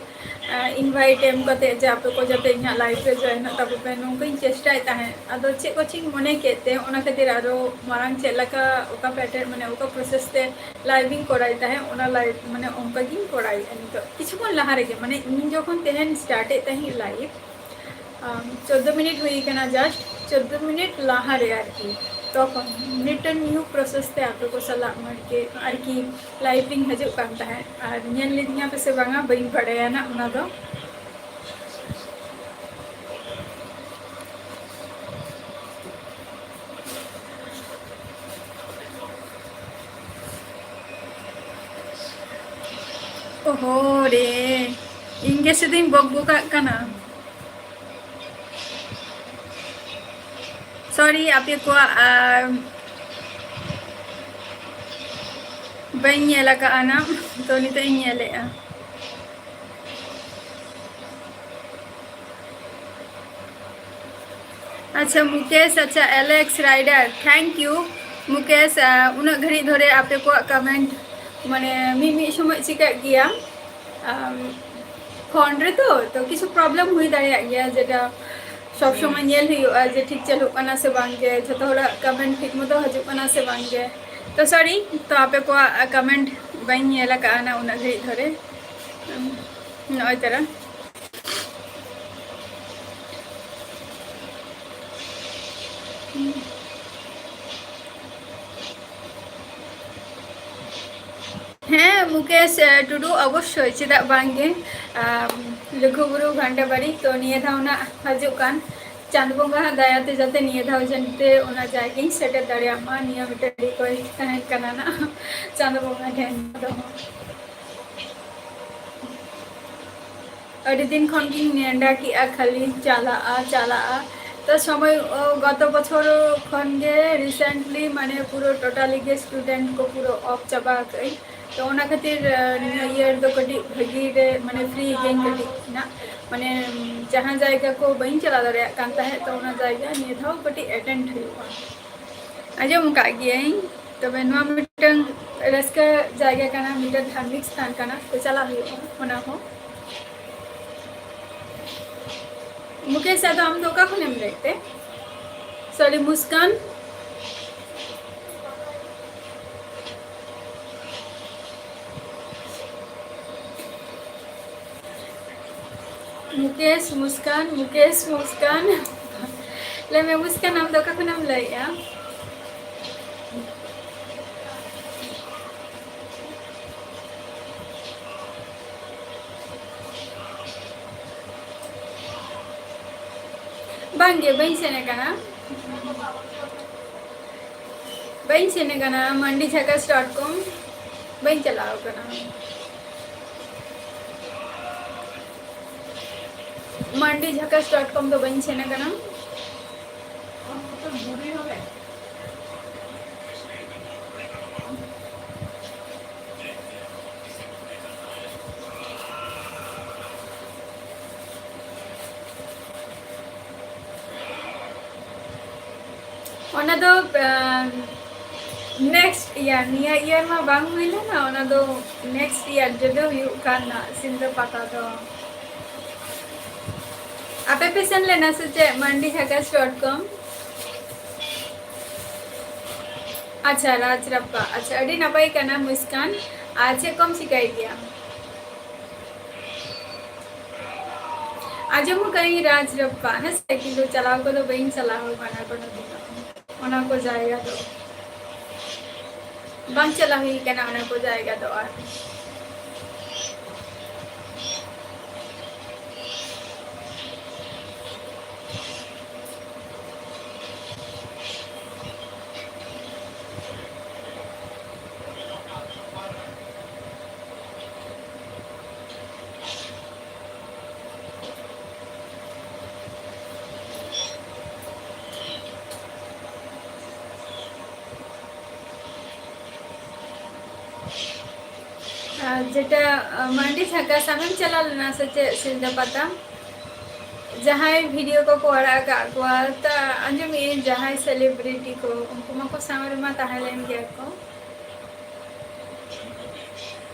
ᱟ, invite ᱮᱢ ᱠᱟᱛᱮ ᱡᱮ ᱟᱯᱮ ᱠᱚ ᱡᱟᱛᱮ ᱤᱧᱟᱹᱜ live ᱨᱮ joinᱚᱜ ᱛᱟᱵᱚ ᱯᱮ, ᱱᱚᱝᱠᱟᱧ ᱪᱮᱥᱴᱟᱭᱮᱫ ᱛᱟᱦᱮᱸᱫ᱾ ᱟᱫᱚ ᱪᱮᱫ ᱠᱚᱪᱚᱧ ᱢᱚᱱᱮ ᱠᱮᱫ ᱛᱮ, ᱚᱱᱟ ᱠᱷᱟᱹᱛᱤᱨ ᱟᱨᱚ ᱢᱟᱲᱟᱝ ᱪᱮᱫ ᱞᱮᱠᱟ ᱚᱠᱟ pattern, ᱢᱟᱱᱮ ᱚᱠᱟ process ᱛᱮ live ᱤᱧ ᱠᱚᱨᱟᱣ ᱛᱟᱦᱮᱸᱫ, ᱚᱱᱟ live ᱢᱟᱱᱮ ᱚᱱᱠᱟ ᱜᱤᱧ ᱠᱚᱨᱟᱣᱮᱫᱼᱟ ᱱᱤᱛᱚᱜ᱾ ᱠᱤᱪᱷᱩ ᱠᱷᱚᱱ ᱞᱟᱦᱟ ᱨᱮᱜᱮ, ᱢᱟᱱᱮ ᱤᱧ ᱡᱚᱠᱷᱚᱱ ᱛᱮᱦᱮᱧ start ᱮᱫ ᱛᱟᱦᱮᱸᱫ live, ᱟᱢ, ᱪᱳᱫᱽᱫᱳ ᱢᱤᱱᱤᱴ ᱦᱩᱭ ᱠᱟᱱᱟ, just ᱪᱳᱫᱽᱫᱳ ᱢᱤᱱᱤᱴ ᱞᱟᱦᱟ ᱨᱮ ᱟᱨᱠᱤ, ᱛᱚᱠᱷᱚᱱ ᱢᱤᱫᱴᱮᱱ new process ᱛᱮ ᱟᱯᱮ ᱠᱚ ᱥᱟᱞᱟᱜ ᱟᱨᱠᱤ, ᱟᱨᱠᱤ live ᱤᱧ ᱦᱤᱡᱩᱜ ᱠᱟᱱ ᱛᱟᱦᱮᱸᱫ᱾ ᱟᱨ ᱧᱮᱞ ᱞᱤᱫᱤᱧᱟ ᱯᱮ ᱥᱮ ᱵᱟᱝᱟ, ᱵᱟᱹᱧ ᱵᱟᱲᱟᱭᱟ ᱱᱟᱜ ᱚᱱᱟ ᱫᱚ᱾ ᱳᱦᱳ ᱨᱮ, ᱤᱧ ᱜᱮ ᱥᱩᱫᱷᱩᱧ ᱵᱚᱠ ᱵᱚᱠᱟᱜ ᱠᱟᱱᱟ᱾ Sorry, ᱟᱯᱮ ᱠᱚᱣᱟᱜ, ᱟᱨ ᱵᱟᱹᱧ ᱧᱮᱞ ᱟᱠᱟᱫᱼᱟ ᱱᱟᱜ, ᱛᱚ ᱱᱤᱛᱚᱜ ᱤᱧ ᱧᱮᱞᱮᱫᱼᱟ᱾ ᱟᱪᱪᱷᱟ ᱢᱩᱠᱮᱥ, ᱟᱪᱪᱷᱟ ᱮᱞᱮᱠᱥ ᱨᱟᱭᱰᱟᱨ, thank you ᱢᱩᱠᱮᱥ᱾ ᱟᱨ ᱩᱱᱟᱹᱜ ᱜᱷᱟᱹᱲᱤᱡ ᱫᱷᱚᱨᱮ ᱟᱯᱮ ᱠᱚᱣᱟᱜ ᱠᱚᱢᱮᱱᱴ, ᱢᱟᱱᱮ ᱢᱤᱫ ᱢᱤᱫ ᱥᱚᱢᱚᱭ ᱪᱤᱠᱟᱹᱜ ᱜᱮᱭᱟ, ᱟᱢ, ᱯᱷᱳᱱ ᱨᱮᱛᱚ, ᱛᱚ ᱠᱤᱪᱷᱩ ᱯᱨᱚᱵᱞᱮᱢ ᱦᱩᱭ ᱫᱟᱲᱮᱭᱟᱜ ᱜᱮᱭᱟ, ᱡᱮᱴᱟ ᱥᱚᱵ ᱥᱚᱢᱚᱭ ᱧᱮᱞ ᱦᱩᱭᱩᱜᱼᱟ ᱡᱮ ᱴᱷᱤᱠ ᱪᱟᱹᱞᱩᱜ ᱠᱟᱱᱟ ᱥᱮ ᱵᱟᱝ ᱜᱮ, ᱡᱷᱚᱛᱚ ᱦᱚᱲᱟᱜ ᱠᱚᱢᱮᱱᱴ ᱴᱷᱤᱠ ᱢᱚᱛᱚ ᱦᱤᱡᱩᱜ ᱠᱟᱱᱟ ᱥᱮ ᱵᱟᱝ ᱜᱮ᱾ ᱛᱚ ᱥᱚᱨᱤ, ᱛᱚ ᱟᱯᱮ ᱠᱚᱣᱟᱜ ᱠᱚᱢᱮᱱᱴ ᱵᱟᱹᱧ ᱧᱮᱞ ᱟᱠᱟᱫᱼᱟ ᱱᱟ ᱩᱱᱟᱹᱜ ᱜᱷᱟᱹᱲᱤᱡ ᱫᱷᱚᱨᱮ᱾ ᱱᱚᱜᱼᱚᱭ ᱛᱟᱨᱟ᱾ ᱦᱮᱸ ᱢᱩᱠᱮᱥ, ᱮ, ᱴᱩᱰᱩ, ᱚᱵᱚᱥᱥᱳᱭ, ᱪᱮᱫᱟᱜ ᱵᱟᱝ ᱜᱮ᱾ ᱟᱢ, ᱞᱩᱜᱩᱵᱩᱨᱩ ᱜᱷᱟᱱᱴᱟ ᱵᱟᱲᱤ ᱛᱚ ᱱᱤᱭᱟᱹ ᱫᱷᱟᱣ ᱱᱟᱜ ᱦᱤᱡᱩᱜ ᱠᱟᱱ ᱪᱟᱸᱫ ᱵᱚᱸᱜᱟ ᱦᱟᱜ ᱫᱟᱭᱟᱛᱮ ᱡᱟᱛᱮ ᱱᱤᱭᱟᱹ ᱫᱷᱟᱣ ᱡᱟᱛᱮ ᱚᱱᱟ ᱡᱟᱭᱜᱟᱧ ᱥᱮᱴᱮᱨ ᱫᱟᱲᱮᱭᱟᱜ ᱢᱟ, ᱱᱤᱭᱟᱹ ᱢᱤᱫᱴᱮᱱ ᱨᱤᱠᱣᱮᱥᱴ ᱛᱟᱦᱮᱱ ᱠᱟᱱᱟ ᱱᱟᱜ ᱪᱟᱸᱫ ᱵᱚᱸᱜᱟ ᱴᱷᱮᱱ ᱫᱚ᱾ ᱟᱹᱰᱤ ᱫᱤᱱ ᱠᱷᱚᱱ ᱜᱤᱧ ᱱᱮᱰᱟ ᱠᱮᱜᱼᱟ, ᱠᱷᱟᱹᱞᱤ ᱪᱟᱞᱟᱜᱼᱟ, ᱪᱟᱞᱟᱜᱼᱟ᱾ ᱛᱚ ᱥᱚᱢᱚᱭ, ᱚ, ᱜᱚᱛᱚ ᱵᱚᱪᱷᱚᱨ ᱠᱷᱚᱱ ᱜᱮ recently ᱢᱟᱱᱮ ᱯᱩᱨᱟᱹ totally ᱜᱮ student ᱠᱚ ᱯᱩᱨᱟᱹ off ᱪᱟᱵᱟ ᱟᱠᱟᱫᱟᱹᱧ᱾ ᱛᱚ ᱚᱱᱟ ᱠᱷᱟᱹᱛᱤᱨ, ᱟ, ᱱᱤᱭᱟᱹ year ᱫᱚ ᱠᱟᱹᱴᱤᱡ ᱵᱷᱟᱹᱜᱤ ᱨᱮ ᱢᱟᱱᱮ free ᱜᱮᱧ ᱠᱟᱹᱴᱤᱡ ᱱᱟ᱾ ᱢᱟᱱᱮ ᱡᱟᱦᱟᱸ ᱡᱟᱭᱜᱟ ᱠᱚ ᱵᱟᱹᱧ ᱪᱟᱞᱟᱣ ᱫᱟᱲᱮᱭᱟᱜ ᱠᱟᱱ ᱛᱟᱦᱮᱸᱫ, ᱛᱚ ᱚᱱᱟ ᱡᱟᱭᱜᱟ ᱱᱤᱭᱟᱹ ᱫᱷᱟᱣ ᱠᱟᱹᱴᱤᱡ attend ᱦᱩᱭᱩᱜᱼᱟ᱾ ᱟᱸᱡᱚᱢ ᱟᱠᱟᱫ ᱜᱤᱭᱟᱹᱧ, ᱛᱚᱵᱮ ᱱᱚᱣᱟ ᱢᱤᱫᱴᱟᱝ ᱨᱟᱹᱥᱠᱟᱹ ᱡᱟᱭᱜᱟ ᱠᱟᱱᱟ, ᱢᱤᱫᱴᱟᱝ ᱫᱷᱟᱨᱢᱤᱠ ᱥᱛᱷᱟᱱ ᱠᱟᱱᱟ, ᱛᱚ ᱪᱟᱞᱟᱜ ᱦᱩᱭᱩᱜᱼᱟ ᱚᱱᱟ ᱦᱚᱸ᱾ ᱢᱩᱠᱮᱥ, ᱟᱫᱚ ᱟᱢ ᱫᱚ ᱚᱠᱟ ᱠᱷᱚᱱᱮᱢ ᱞᱟᱹᱭᱮᱫ ᱛᱮ? ᱥᱚᱨᱤ, ᱢᱩᱥᱠᱟᱱ᱾ ᱢᱩᱠᱮᱥ, ᱢᱩᱥᱠᱟᱱ, ᱢᱩᱠᱮᱥ, ᱢᱩᱥᱠᱟᱱ᱾ ᱞᱟᱹᱭ ᱢᱮ ᱢᱩᱥᱠᱟᱱ, ᱟᱢ ᱫᱚ ᱚᱠᱟ ᱠᱷᱚᱱᱮᱢ ᱞᱟᱹᱭᱮᱜᱼᱟ? ᱵᱟᱝᱜᱮ, ᱵᱟᱹᱧ ᱥᱮᱱ ᱟᱠᱟᱱᱟ᱾ ᱵᱟᱹᱧ ᱥᱮᱱ ᱟᱠᱟᱱᱟ, ᱢᱟᱱᱰᱤ ᱡᱷᱟᱠᱟᱥ dot com ᱵᱟᱹᱧ ᱪᱟᱞᱟᱣ ᱟᱠᱟᱱᱟ᱾ ᱢᱟᱱᱰᱤ ᱡᱷᱟᱠᱟᱥ dot com ᱫᱚ ᱵᱟᱹᱧ ᱥᱮᱱ ᱟᱠᱟᱱᱟ᱾ ᱚᱱᱟ ᱫᱚ ᱱᱮᱠᱥᱴ ᱤᱭᱟᱨ, ᱱᱤᱭᱟᱹ ᱤᱭᱟᱨ ᱢᱟ ᱵᱟᱝ ᱦᱩᱭ ᱞᱮᱱᱟ, ᱚᱱᱟ ᱫᱚ ᱱᱮᱠᱥᱴ ᱤᱭᱟᱨ ᱡᱚᱫᱤ ᱦᱩᱭᱩᱜ ᱠᱷᱟᱱ ᱱᱟᱜ ᱥᱤᱞᱫᱟᱹ ᱯᱟᱛᱟ ᱫᱚ᱾ ᱟᱯᱮ ᱯᱮ ᱥᱮᱱ ᱞᱮᱱᱟ ᱥᱮ ᱪᱮᱫ ᱢᱟᱱᱰᱤ ᱡᱷᱟᱠᱟᱥ ᱰᱚᱴ ᱠᱚᱢ? ᱟᱪᱪᱷᱟ, ᱨᱟᱡᱽ ᱨᱟᱯᱯᱟ, ᱟᱪᱪᱷᱟ, ᱟᱹᱰᱤ ᱱᱟᱯᱟᱭ ᱠᱟᱱᱟ ᱢᱩᱥᱠᱟᱱ᱾ ᱟᱨ ᱪᱮᱫ ᱠᱚᱢ ᱪᱤᱠᱟᱹᱭ ᱜᱮᱭᱟ? ᱟᱸᱡᱚᱢ ᱟᱠᱟᱫᱟᱹᱧ ᱨᱟᱡᱽ ᱨᱟᱯᱯᱟ, ᱦᱮᱸ ᱥᱮ, ᱠᱤᱱᱛᱩ ᱪᱟᱞᱟᱣ ᱠᱚᱫᱚ ᱵᱟᱹᱧ ᱪᱟᱞᱟᱣ ᱟᱠᱟᱱᱟ ᱠᱳᱱᱳ ᱫᱤᱱ᱾ ᱚᱱᱟ ᱠᱚ ᱡᱟᱭᱜᱟ ᱫᱚ ᱵᱟᱝ ᱪᱟᱞᱟᱣ ᱦᱩᱭ ᱠᱟᱱᱟ, ᱚᱱᱟ ᱠᱚ ᱡᱟᱭᱜᱟ ᱫᱚ ᱟᱨ᱾ ᱟᱨ ᱡᱮᱴᱟ, ᱟᱸ, ᱢᱟᱱᱰᱤ ᱡᱷᱟᱠᱟᱥ, ᱟᱢᱮᱢ ᱪᱟᱞᱟᱣ ᱞᱮᱱᱟ ᱥᱮ ᱪᱮᱫ ᱥᱤᱞᱫᱟᱹ ᱯᱟᱛᱟ? ᱡᱟᱦᱟᱸᱭ ᱵᱷᱤᱰᱤᱭᱳ ᱠᱚᱠᱚ ᱟᱲᱟᱜ ᱟᱠᱟᱫ ᱠᱚᱣᱟ, ᱛᱟ ᱟᱸᱡᱚᱢᱮᱫ ᱟᱹᱧ ᱡᱟᱦᱟᱸᱭ ᱥᱮᱞᱤᱵᱨᱤᱴᱤ ᱠᱚ, ᱩᱱᱠᱩ ᱢᱟᱠᱚ ᱥᱟᱶ ᱨᱮᱢᱟ ᱛᱟᱦᱮᱸ ᱞᱮᱱ ᱜᱮᱭᱟ ᱠᱚ᱾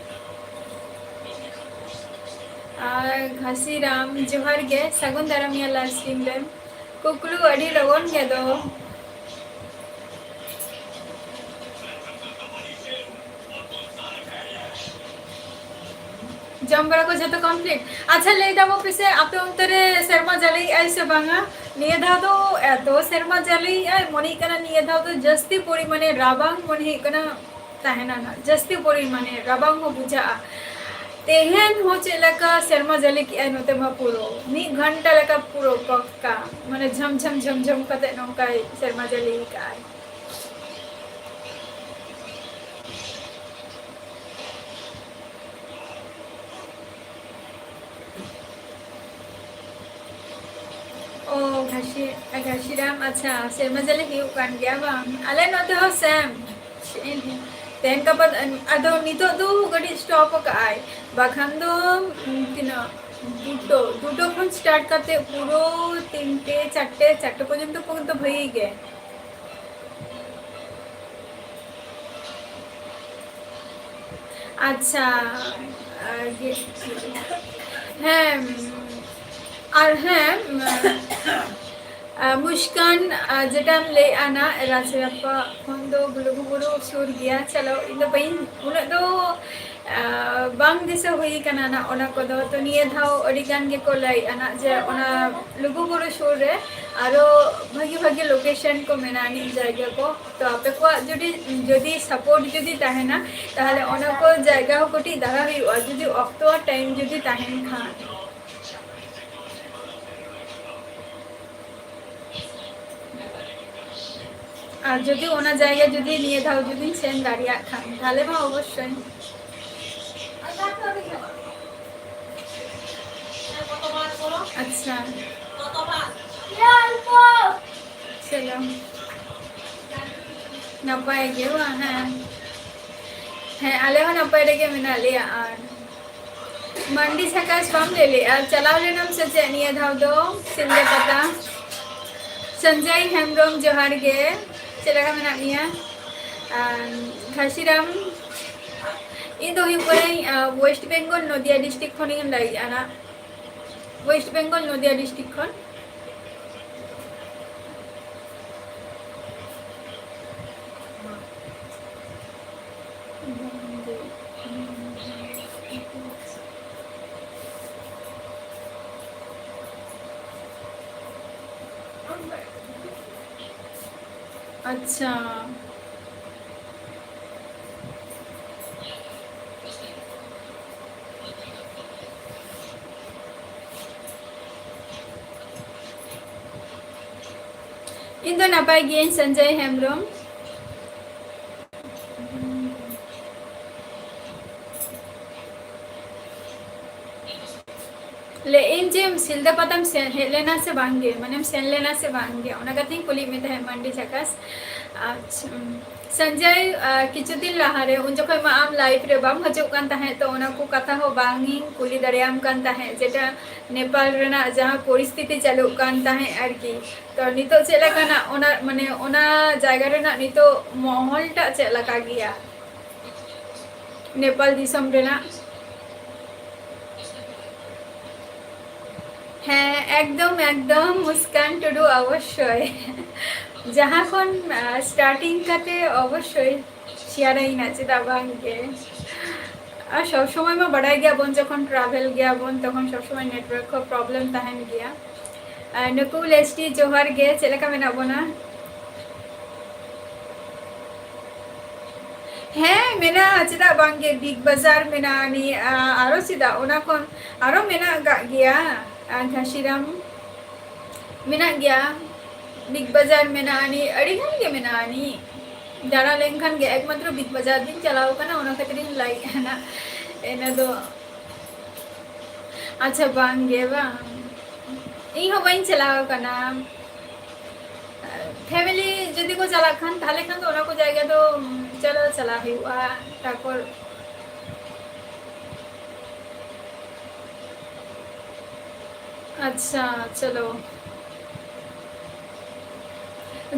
ᱟᱨ ᱜᱷᱟᱥᱤᱨᱟᱢ, ᱡᱚᱦᱟᱨ ᱜᱮ, ᱥᱟᱹᱜᱩᱱ ᱫᱟᱨᱟᱢ ᱤᱧᱟᱹᱜ live stream ᱨᱮ᱾ ᱠᱩᱠᱞᱩ ᱟᱹᱰᱤ ᱞᱚᱜᱚᱱ ᱜᱮ ᱫᱚ᱾ ᱡᱚᱢ ᱵᱟᱲᱟ ᱠᱚ ᱡᱚᱛᱚ complete? ᱟᱪᱪᱷᱟ, ᱞᱟᱹᱭ ᱛᱟᱵᱚ ᱯᱮᱥᱮ, ᱟᱯᱮ ᱚᱱᱛᱮ ᱨᱮ ᱥᱮᱨᱢᱟ ᱡᱟᱹᱲᱤᱭᱮᱜᱼᱟᱭ ᱥᱮ ᱵᱟᱝᱟ? ᱱᱤᱭᱟᱹ ᱫᱷᱟᱣ ᱫᱚ ᱮᱛᱚ ᱥᱮᱨᱢᱟ ᱡᱟᱹᱲᱤᱭᱮᱜᱼᱟᱭ, ᱢᱚᱱᱮ ᱦᱩᱭᱩᱜ ᱠᱟᱱᱟ ᱱᱤᱭᱟᱹ ᱫᱷᱟᱣ ᱫᱚ ᱡᱟᱹᱥᱛᱤ ᱯᱚᱨᱤᱢᱟᱱᱮ ᱨᱟᱵᱟᱝ, ᱢᱚᱱᱮ ᱦᱩᱭᱩᱜ ᱠᱟᱱᱟ, ᱛᱟᱦᱮᱱᱟ ᱱᱟᱜ, ᱡᱟᱹᱥᱛᱤ ᱯᱚᱨᱤᱢᱟᱱᱮ ᱨᱟᱵᱟᱝ ᱦᱚᱸ ᱵᱩᱡᱷᱟᱹᱜᱼᱟ᱾ ᱛᱮᱦᱮᱧ ᱦᱚᱸ ᱪᱮᱫ ᱞᱮᱠᱟ ᱥᱮᱨᱢᱟ ᱡᱟᱹᱲᱤ ᱠᱮᱜᱼᱟᱭ ᱱᱚᱛᱮ ᱢᱟ, ᱯᱩᱨᱟᱹ ᱢᱤᱫ ᱜᱷᱚᱱᱴᱟ ᱞᱮᱠᱟ ᱯᱩᱨᱟᱹ ᱯᱟᱠᱠᱟ, ᱢᱟᱱᱮ ᱡᱷᱚᱢ ᱡᱷᱚᱢ ᱡᱷᱚᱢ ᱡᱷᱚᱢ ᱠᱟᱛᱮ ᱱᱚᱝᱠᱟᱭ ᱥᱮᱨᱢᱟ ᱡᱟᱹᱲᱤ ᱠᱟᱜᱼᱟᱭ᱾ ᱚ, ᱜᱷᱟᱥᱤ-, ᱜᱷᱟᱥᱤᱨᱟᱢ, ᱟᱪᱪᱷᱟ, ᱥᱮᱨᱢᱟ ᱡᱟᱹᱲᱤ ᱦᱩᱭᱩᱜ ᱠᱟᱱ ᱜᱮᱭᱟ ᱵᱟᱝ? ᱟᱞᱮ ᱱᱚᱛᱮ ᱦᱚᱸ same᱾ ᱛᱮᱦᱮᱧ ᱜᱟᱯᱟ, ᱟᱫᱚ ᱱᱤᱛᱚᱜ ᱫᱚ ᱠᱟᱹᱴᱤᱡ stop ᱟᱠᱟᱜᱼᱟᱭ, ᱵᱟᱠᱷᱟᱱ ᱫᱚ, ᱩᱢ, ᱛᱤᱱᱟᱹᱜ, ᱫᱩᱴᱳ, ᱫᱩᱴᱳ ᱠᱷᱚᱱ start ᱠᱟᱛᱮ ᱯᱩᱨᱟᱹ ᱛᱤᱱᱴᱮ, ᱪᱟᱨᱴᱮ, ᱪᱟᱨᱴᱮ ᱯᱚᱨᱡᱚᱱᱛᱚ ᱯᱚᱨᱡᱚᱱᱛᱚ ᱵᱷᱟᱹᱜᱤ ᱜᱮ᱾ ᱟᱪᱪᱷᱟ, ᱟᱨ ᱜᱮ-, ᱦᱮᱸ, ᱟᱨ ᱦᱮᱸ, ᱟᱨ ᱢᱩᱥᱠᱟᱱ, ᱟᱨ ᱡᱮᱴᱟᱢ ᱞᱟᱹᱭᱮᱫᱼᱟ ᱱᱟ, ᱨᱟᱡᱽᱨᱟᱯᱟ ᱠᱷᱚᱱ ᱫᱚ ᱞᱩᱜᱩᱵᱩᱨᱩ ᱥᱩᱨ ᱜᱮᱭᱟ᱾ ᱪᱚᱞᱚ, ᱤᱧ ᱫᱚ ᱵᱟᱹᱧ, ᱩᱱᱟᱹᱜ ᱫᱚ, ᱟᱨ, ᱵᱟᱝ ᱫᱤᱥᱟᱹ ᱦᱩᱭ ᱠᱟᱱᱟ ᱱᱟ ᱚᱱᱟ ᱠᱚᱫᱚ᱾ ᱛᱚ, ᱱᱤᱭᱟᱹ ᱫᱷᱟᱣ ᱟᱹᱰᱤ ᱜᱟᱱ ᱜᱮᱠᱚ ᱞᱟᱹᱭᱮᱫᱼᱟ ᱱᱟ ᱡᱮ ᱚᱱᱟ ᱞᱩᱜᱩᱵᱩᱨᱩ ᱥᱩᱨ ᱨᱮ ᱟᱨᱚ ᱵᱷᱟᱹᱜᱤ ᱵᱷᱟᱹᱜᱤ location ᱠᱚ ᱢᱮᱱᱟᱜᱼᱟ, ᱮᱱᱮᱡ ᱡᱟᱭᱜᱟ ᱠᱚ᱾ ᱛᱚ, ᱟᱯᱮ ᱠᱚᱣᱟᱜ ᱡᱩᱫᱤ, ᱡᱩᱫᱤ support ᱡᱩᱫᱤ ᱛᱟᱦᱮᱱᱟ, ᱛᱟᱦᱚᱞᱮ ᱚᱱᱟ ᱠᱚ ᱡᱟᱭᱜᱟ ᱦᱚᱸ ᱠᱟᱹᱴᱤᱡ ᱫᱟᱬᱟ ᱦᱩᱭᱩᱜᱼᱟ, ᱡᱩᱫᱤ ᱚᱠᱛᱚ ᱟᱨ time ᱡᱩᱫᱤ ᱛᱟᱦᱮᱱ ᱠᱷᱟᱱ᱾ ᱟᱨ ᱡᱩᱫᱤ ᱚᱱᱟ ᱡᱟᱭᱜᱟ ᱡᱩᱫᱤ ᱱᱤᱭᱟᱹ ᱫᱷᱟᱣ ᱡᱩᱫᱤᱧ ᱥᱮᱱ ᱫᱟᱲᱮᱭᱟᱜ ᱠᱷᱟᱱ, ᱛᱟᱦᱚᱞᱮ ᱢᱟ ᱚᱵᱚᱥᱥᱳᱭ᱾ ᱟᱪᱪᱷᱟ᱾ ᱪᱚᱞᱚ᱾ ᱱᱟᱯᱟᱭ ᱜᱮ ᱵᱟᱝ? ᱦᱮᱸ᱾ ᱦᱮᱸ, ᱟᱞᱮ ᱦᱚᱸ ᱱᱟᱯᱟᱭ ᱨᱮᱜᱮ ᱢᱮᱱᱟᱜ ᱞᱮᱭᱟ᱾ ᱟᱨ ᱢᱟᱱᱰᱤ ᱡᱷᱟᱠᱟᱥ ᱵᱟᱢ ᱞᱟᱹᱭ ᱞᱮᱜᱼᱟ, ᱪᱟᱞᱟᱣ ᱞᱮᱱᱟᱢ ᱥᱮ ᱪᱮᱫ ᱱᱤᱭᱟᱹ ᱫᱷᱟᱣ ᱫᱚ ᱥᱤᱞᱫᱟᱹ ᱯᱟᱛᱟ? ᱥᱚᱧᱡᱚᱭ ᱦᱮᱢᱵᱨᱚᱢ, ᱡᱚᱦᱟᱨ ᱜᱮ, ᱪᱮᱫ ᱞᱮᱠᱟ ᱢᱮᱱᱟᱜ ᱢᱮᱭᱟ? ᱟᱨ ᱜᱷᱟᱥᱤᱨᱟᱢ, ᱤᱧ ᱫᱚ ᱦᱩᱭᱩᱜ ᱠᱟᱹᱱᱟᱹᱧ, ᱟᱸ, West Bengal, ᱱᱚᱫᱤᱭᱟ district ᱠᱷᱚᱱᱤᱧ ᱞᱟᱹᱭᱮᱫᱼᱟ ᱱᱟᱜ᱾ West Bengal, ᱱᱚᱫᱤᱭᱟ district ᱠᱷᱚᱱ᱾ ᱟᱪᱪᱷᱟ᱾ ᱤᱧ ᱫᱚ ᱱᱟᱯᱟᱭ ᱜᱤᱭᱟᱹᱧ, ᱥᱚᱧᱡᱚᱭ ᱦᱮᱢᱵᱨᱚᱢ᱾ ᱞᱟᱹᱭᱮᱫ ᱟᱹᱧ ᱡᱮ ᱥᱤᱞᱫᱟᱹ ᱯᱟᱛᱟᱢ ᱥᱮᱱ ᱦᱮᱡ ᱞᱮᱱᱟ ᱥᱮ ᱵᱟᱝᱜᱮ, ᱢᱟᱱᱮᱢ ᱥᱮᱱ ᱞᱮᱱᱟ ᱥᱮ ᱵᱟᱝᱜᱮ, ᱚᱱᱟ ᱠᱟᱛᱷᱟᱧ ᱠᱩᱞᱤᱭᱮᱫ ᱢᱮ ᱛᱟᱦᱮᱸᱫ, ᱢᱟᱱᱰᱤ ᱡᱷᱟᱠᱟᱥ᱾ ᱟᱪᱪᱷᱟ, ᱩᱢ, ᱥᱚᱧᱡᱚᱭ, ᱟ, ᱠᱤᱪᱷᱩ ᱫᱤᱱ ᱞᱟᱦᱟᱨᱮ, ᱩᱱ ᱡᱚᱠᱷᱚᱱ ᱢᱟ ᱟᱢ live ᱨᱮ ᱵᱟᱢ ᱦᱤᱡᱩᱜ ᱠᱟᱱ ᱛᱟᱦᱮᱸᱫ, ᱛᱚ ᱚᱱᱟ ᱠᱚ ᱠᱟᱛᱷᱟ ᱦᱚᱸ ᱵᱟᱝ ᱤᱧ ᱠᱩᱞᱤ ᱫᱟᱲᱮᱭᱟᱢ ᱠᱟᱱ ᱛᱟᱦᱮᱸᱫ, ᱡᱮᱴᱟ ᱱᱮᱯᱟᱞ ᱨᱮᱱᱟᱜ ᱡᱟᱦᱟᱸ ᱯᱚᱨᱤᱥᱛᱷᱤᱛᱤ ᱪᱟᱹᱞᱩᱜ ᱠᱟᱱ ᱛᱟᱦᱮᱸᱫ ᱟᱨᱠᱤ, ᱛᱚ ᱱᱤᱛᱚᱜ ᱪᱮᱫ ᱞᱮᱠᱟᱱᱟᱜ ᱚᱱᱟ, ᱢᱟᱱᱮ ᱚᱱᱟ ᱡᱟᱭᱜᱟ ᱨᱮᱱᱟᱜ ᱱᱤᱛᱚᱜ ᱢᱚᱦᱚᱞ ᱴᱟᱜ ᱪᱮᱫ ᱞᱮᱠᱟ ᱜᱮᱭᱟ? ᱱᱮᱯᱟᱞ ᱫᱤᱥᱚᱢ ᱨᱮᱱᱟᱜ᱾ ᱦᱮᱸ, ᱮᱠᱫᱚᱢ, ᱮᱠᱫᱚᱢ, ᱢᱩᱥᱠᱟᱱ ᱴᱩᱰᱩ, ᱚᱵᱚᱥᱥᱳᱭ᱾ ᱡᱟᱦᱟᱸ ᱠᱷᱚᱱ, ᱟ, starting ᱠᱟᱛᱮ ᱚᱵᱚᱥᱥᱳᱭ share ᱟᱹᱧ ᱱᱟᱜ, ᱪᱮᱫᱟᱜ ᱵᱟᱝ ᱜᱮ? ᱟᱨ ᱥᱚᱵ ᱥᱚᱢᱚᱭ ᱢᱟ ᱵᱟᱰᱟᱭ ᱜᱮᱭᱟᱵᱚᱱ, ᱡᱚᱠᱷᱚᱱ travel ᱜᱮᱭᱟᱵᱚᱱ, ᱛᱚᱠᱷᱚᱱ ᱥᱚᱵ ᱥᱚᱢᱚᱭ network ᱠᱚ problem ᱛᱟᱦᱮᱱ ᱜᱮᱭᱟ᱾ ᱟᱨ ᱱᱩᱠᱩᱞ ᱮᱥ ᱴᱤ, ᱡᱚᱦᱟᱨ ᱜᱮ, ᱪᱮᱫ ᱞᱮᱠᱟ ᱢᱮᱱᱟᱜ ᱵᱚᱱᱟ? ᱦᱮᱸ, ᱢᱮᱱᱟᱜᱼᱟ, ᱪᱮᱫᱟᱜ ᱵᱟᱝ ᱜᱮ? ᱵᱤᱜᱽ ᱵᱟᱡᱟᱨ ᱢᱮᱱᱟᱜᱼᱟ ᱱᱤ, ᱟ, ᱟᱨᱚ ᱪᱮᱫᱟᱜ? ᱚᱱᱟ ᱠᱷᱚᱱ ᱟᱨᱚ ᱢᱮᱱᱟᱜ ᱟᱠᱟᱫ ᱜᱮᱭᱟ, ᱟ, ᱜᱷᱟᱥᱤᱨᱟᱢ ᱢᱮᱱᱟᱜ ᱜᱮᱭᱟ, ᱵᱤᱜᱽ ᱵᱟᱡᱟᱨ ᱢᱮᱱᱟᱜᱼᱟ ᱱᱤ, ᱟᱹᱰᱤ ᱜᱟᱱ ᱜᱮ ᱢᱮᱱᱟᱜᱼᱟ ᱱᱤ᱾ ᱫᱟᱬᱟ ᱞᱮᱱᱠᱷᱟᱱ ᱜᱮ, ᱮᱠᱢᱟᱛᱨᱚ ᱵᱤᱜᱽ ᱵᱟᱡᱟᱨ ᱫᱚᱧ ᱪᱟᱞᱟᱣ ᱠᱟᱱᱟ, ᱚᱱᱟ ᱠᱷᱟᱹᱛᱤᱨᱤᱧ ᱞᱟᱹᱭᱮᱫᱼᱟ ᱱᱟᱜ᱾ ᱤᱱᱟᱹ ᱫᱚ, ᱟᱪᱪᱷᱟ, ᱵᱟᱝ ᱜᱮ ᱵᱟᱝ, ᱤᱧ ᱦᱚᱸ ᱵᱟᱹᱧ ᱪᱟᱞᱟᱣ ᱠᱟᱱᱟ᱾ Family ᱡᱩᱫᱤ ᱠᱚ ᱪᱟᱞᱟᱜ ᱠᱷᱟᱱ, ᱛᱟᱦᱞᱮ ᱠᱷᱟᱱ ᱫᱚ ᱚᱱᱟ ᱠᱚ ᱡᱟᱭᱜᱟ ᱫᱚ, ᱩᱢ, ᱪᱚᱞᱚ ᱪᱟᱞᱟᱣ ᱦᱩᱭᱩᱜᱼᱟ᱾ ᱛᱟᱨᱯᱚᱨ, ᱟᱪᱪᱷᱟ, ᱪᱚᱞᱚ᱾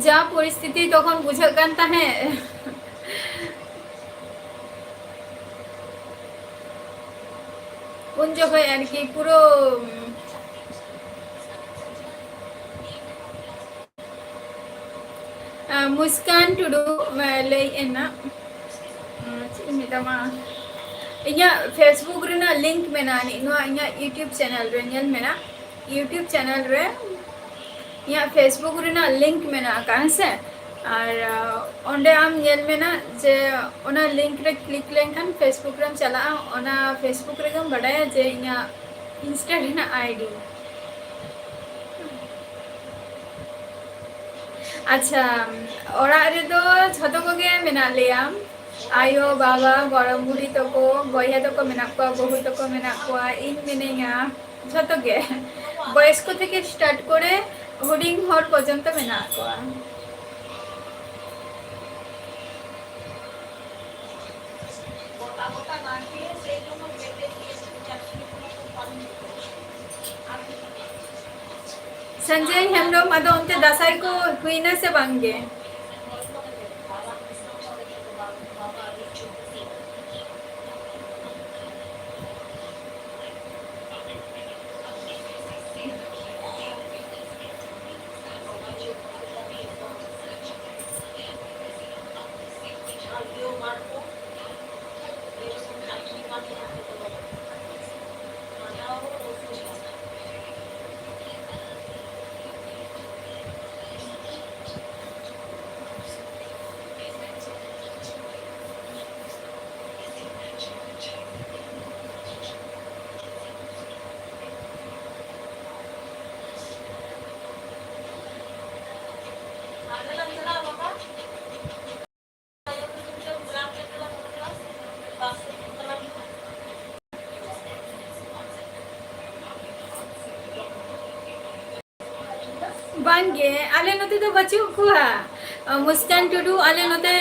ᱡᱟ ᱯᱚᱨᱤᱥᱛᱷᱤᱛᱤ ᱛᱚᱠᱷᱚᱱ ᱵᱩᱡᱷᱟᱹᱜ ᱠᱟᱱ ᱛᱟᱦᱮᱸᱫ, ᱩᱱ ᱡᱚᱠᱷᱚᱡ ᱟᱨᱠᱤ ᱯᱩᱨᱟᱹ, ᱟᱸ, ᱢᱩᱥᱠᱟᱱ ᱴᱩᱰᱩ, ᱟᱸ, ᱞᱟᱹᱭᱮᱫ ᱟᱭ ᱱᱟᱜ, ᱟᱸ, ᱪᱮᱫ ᱤᱧ ᱢᱮᱛᱟᱢᱟ, ᱤᱧᱟᱹᱜ Facebook ᱨᱮᱱᱟᱜ link ᱢᱮᱱᱟᱜᱼᱟ ᱱᱤᱡ, ᱱᱚᱣᱟ ᱤᱧᱟᱹᱜ YouTube channel ᱨᱮ ᱧᱮᱞ ᱢᱮ ᱱᱟᱜ, YouTube channel ᱨᱮ ᱤᱧᱟᱹᱜ Facebook ᱨᱮᱱᱟᱜ link ᱢᱮᱱᱟᱜ ᱟᱠᱟᱫ, ᱦᱮᱸ ᱥᱮ? ᱟᱨ, ᱟᱸ, ᱚᱸᱰᱮ ᱟᱢ ᱧᱮᱞ ᱢᱮ ᱱᱟᱜ ᱡᱮ ᱚᱱᱟ link ᱨᱮ click ᱞᱮᱱᱠᱷᱟᱱ Facebook ᱨᱮᱢ ᱪᱟᱞᱟᱜᱼᱟ, ᱚᱱᱟ Facebook ᱨᱮᱜᱮᱢ ᱵᱟᱰᱟᱭᱟ ᱡᱮ ᱤᱧᱟᱹᱜ Insta ᱨᱮᱱᱟᱜ ID᱾ ᱟᱪᱪᱷᱟ, ᱚᱲᱟᱜ ᱨᱮᱫᱚ ᱡᱷᱚᱛᱚ ᱠᱚᱜᱮ ᱢᱮᱱᱟᱜ ᱞᱮᱭᱟ᱾ ᱟᱭᱳ, ᱵᱟᱵᱟ, ᱜᱚᱲᱚᱢ ᱵᱩᱰᱷᱤ ᱛᱟᱠᱚ, ᱵᱚᱭᱦᱟ ᱛᱟᱠᱚ ᱢᱮᱱᱟᱜ ᱠᱚᱣᱟ, ᱵᱟᱹᱦᱩ ᱛᱟᱠᱚ ᱢᱮᱱᱟᱜ ᱠᱚᱣᱟ, ᱤᱧ ᱢᱤᱱᱟᱹᱧᱟ᱾ ᱡᱷᱚᱛᱚ ᱜᱮ, ᱵᱚᱭᱚᱥᱠᱚ ᱛᱷᱮᱠᱮ start ᱠᱚᱨᱮ ᱦᱩᱰᱤᱧ ᱦᱚᱲ ᱯᱚᱨᱡᱚᱱᱛᱚ ᱢᱮᱱᱟᱜ ᱠᱚᱣᱟ᱾ ᱥᱚᱧᱡᱚᱭ ᱦᱮᱢᱵᱨᱚᱢ, ᱟᱫᱚ ᱚᱱᱛᱮ ᱫᱟᱸᱥᱟᱭ ᱠᱚ ᱦᱩᱭᱱᱟ ᱥᱮ ᱵᱟᱝ ᱜᱮ? ᱵᱟᱝᱜᱮ, ᱟᱞᱮ ᱱᱚᱛᱮ ᱫᱚ ᱵᱟᱹᱪᱩᱜ ᱠᱚᱣᱟ᱾ ᱢᱩᱥᱠᱟᱱ ᱴᱩᱰᱩ ᱟᱞᱮ ᱱᱚᱛᱮ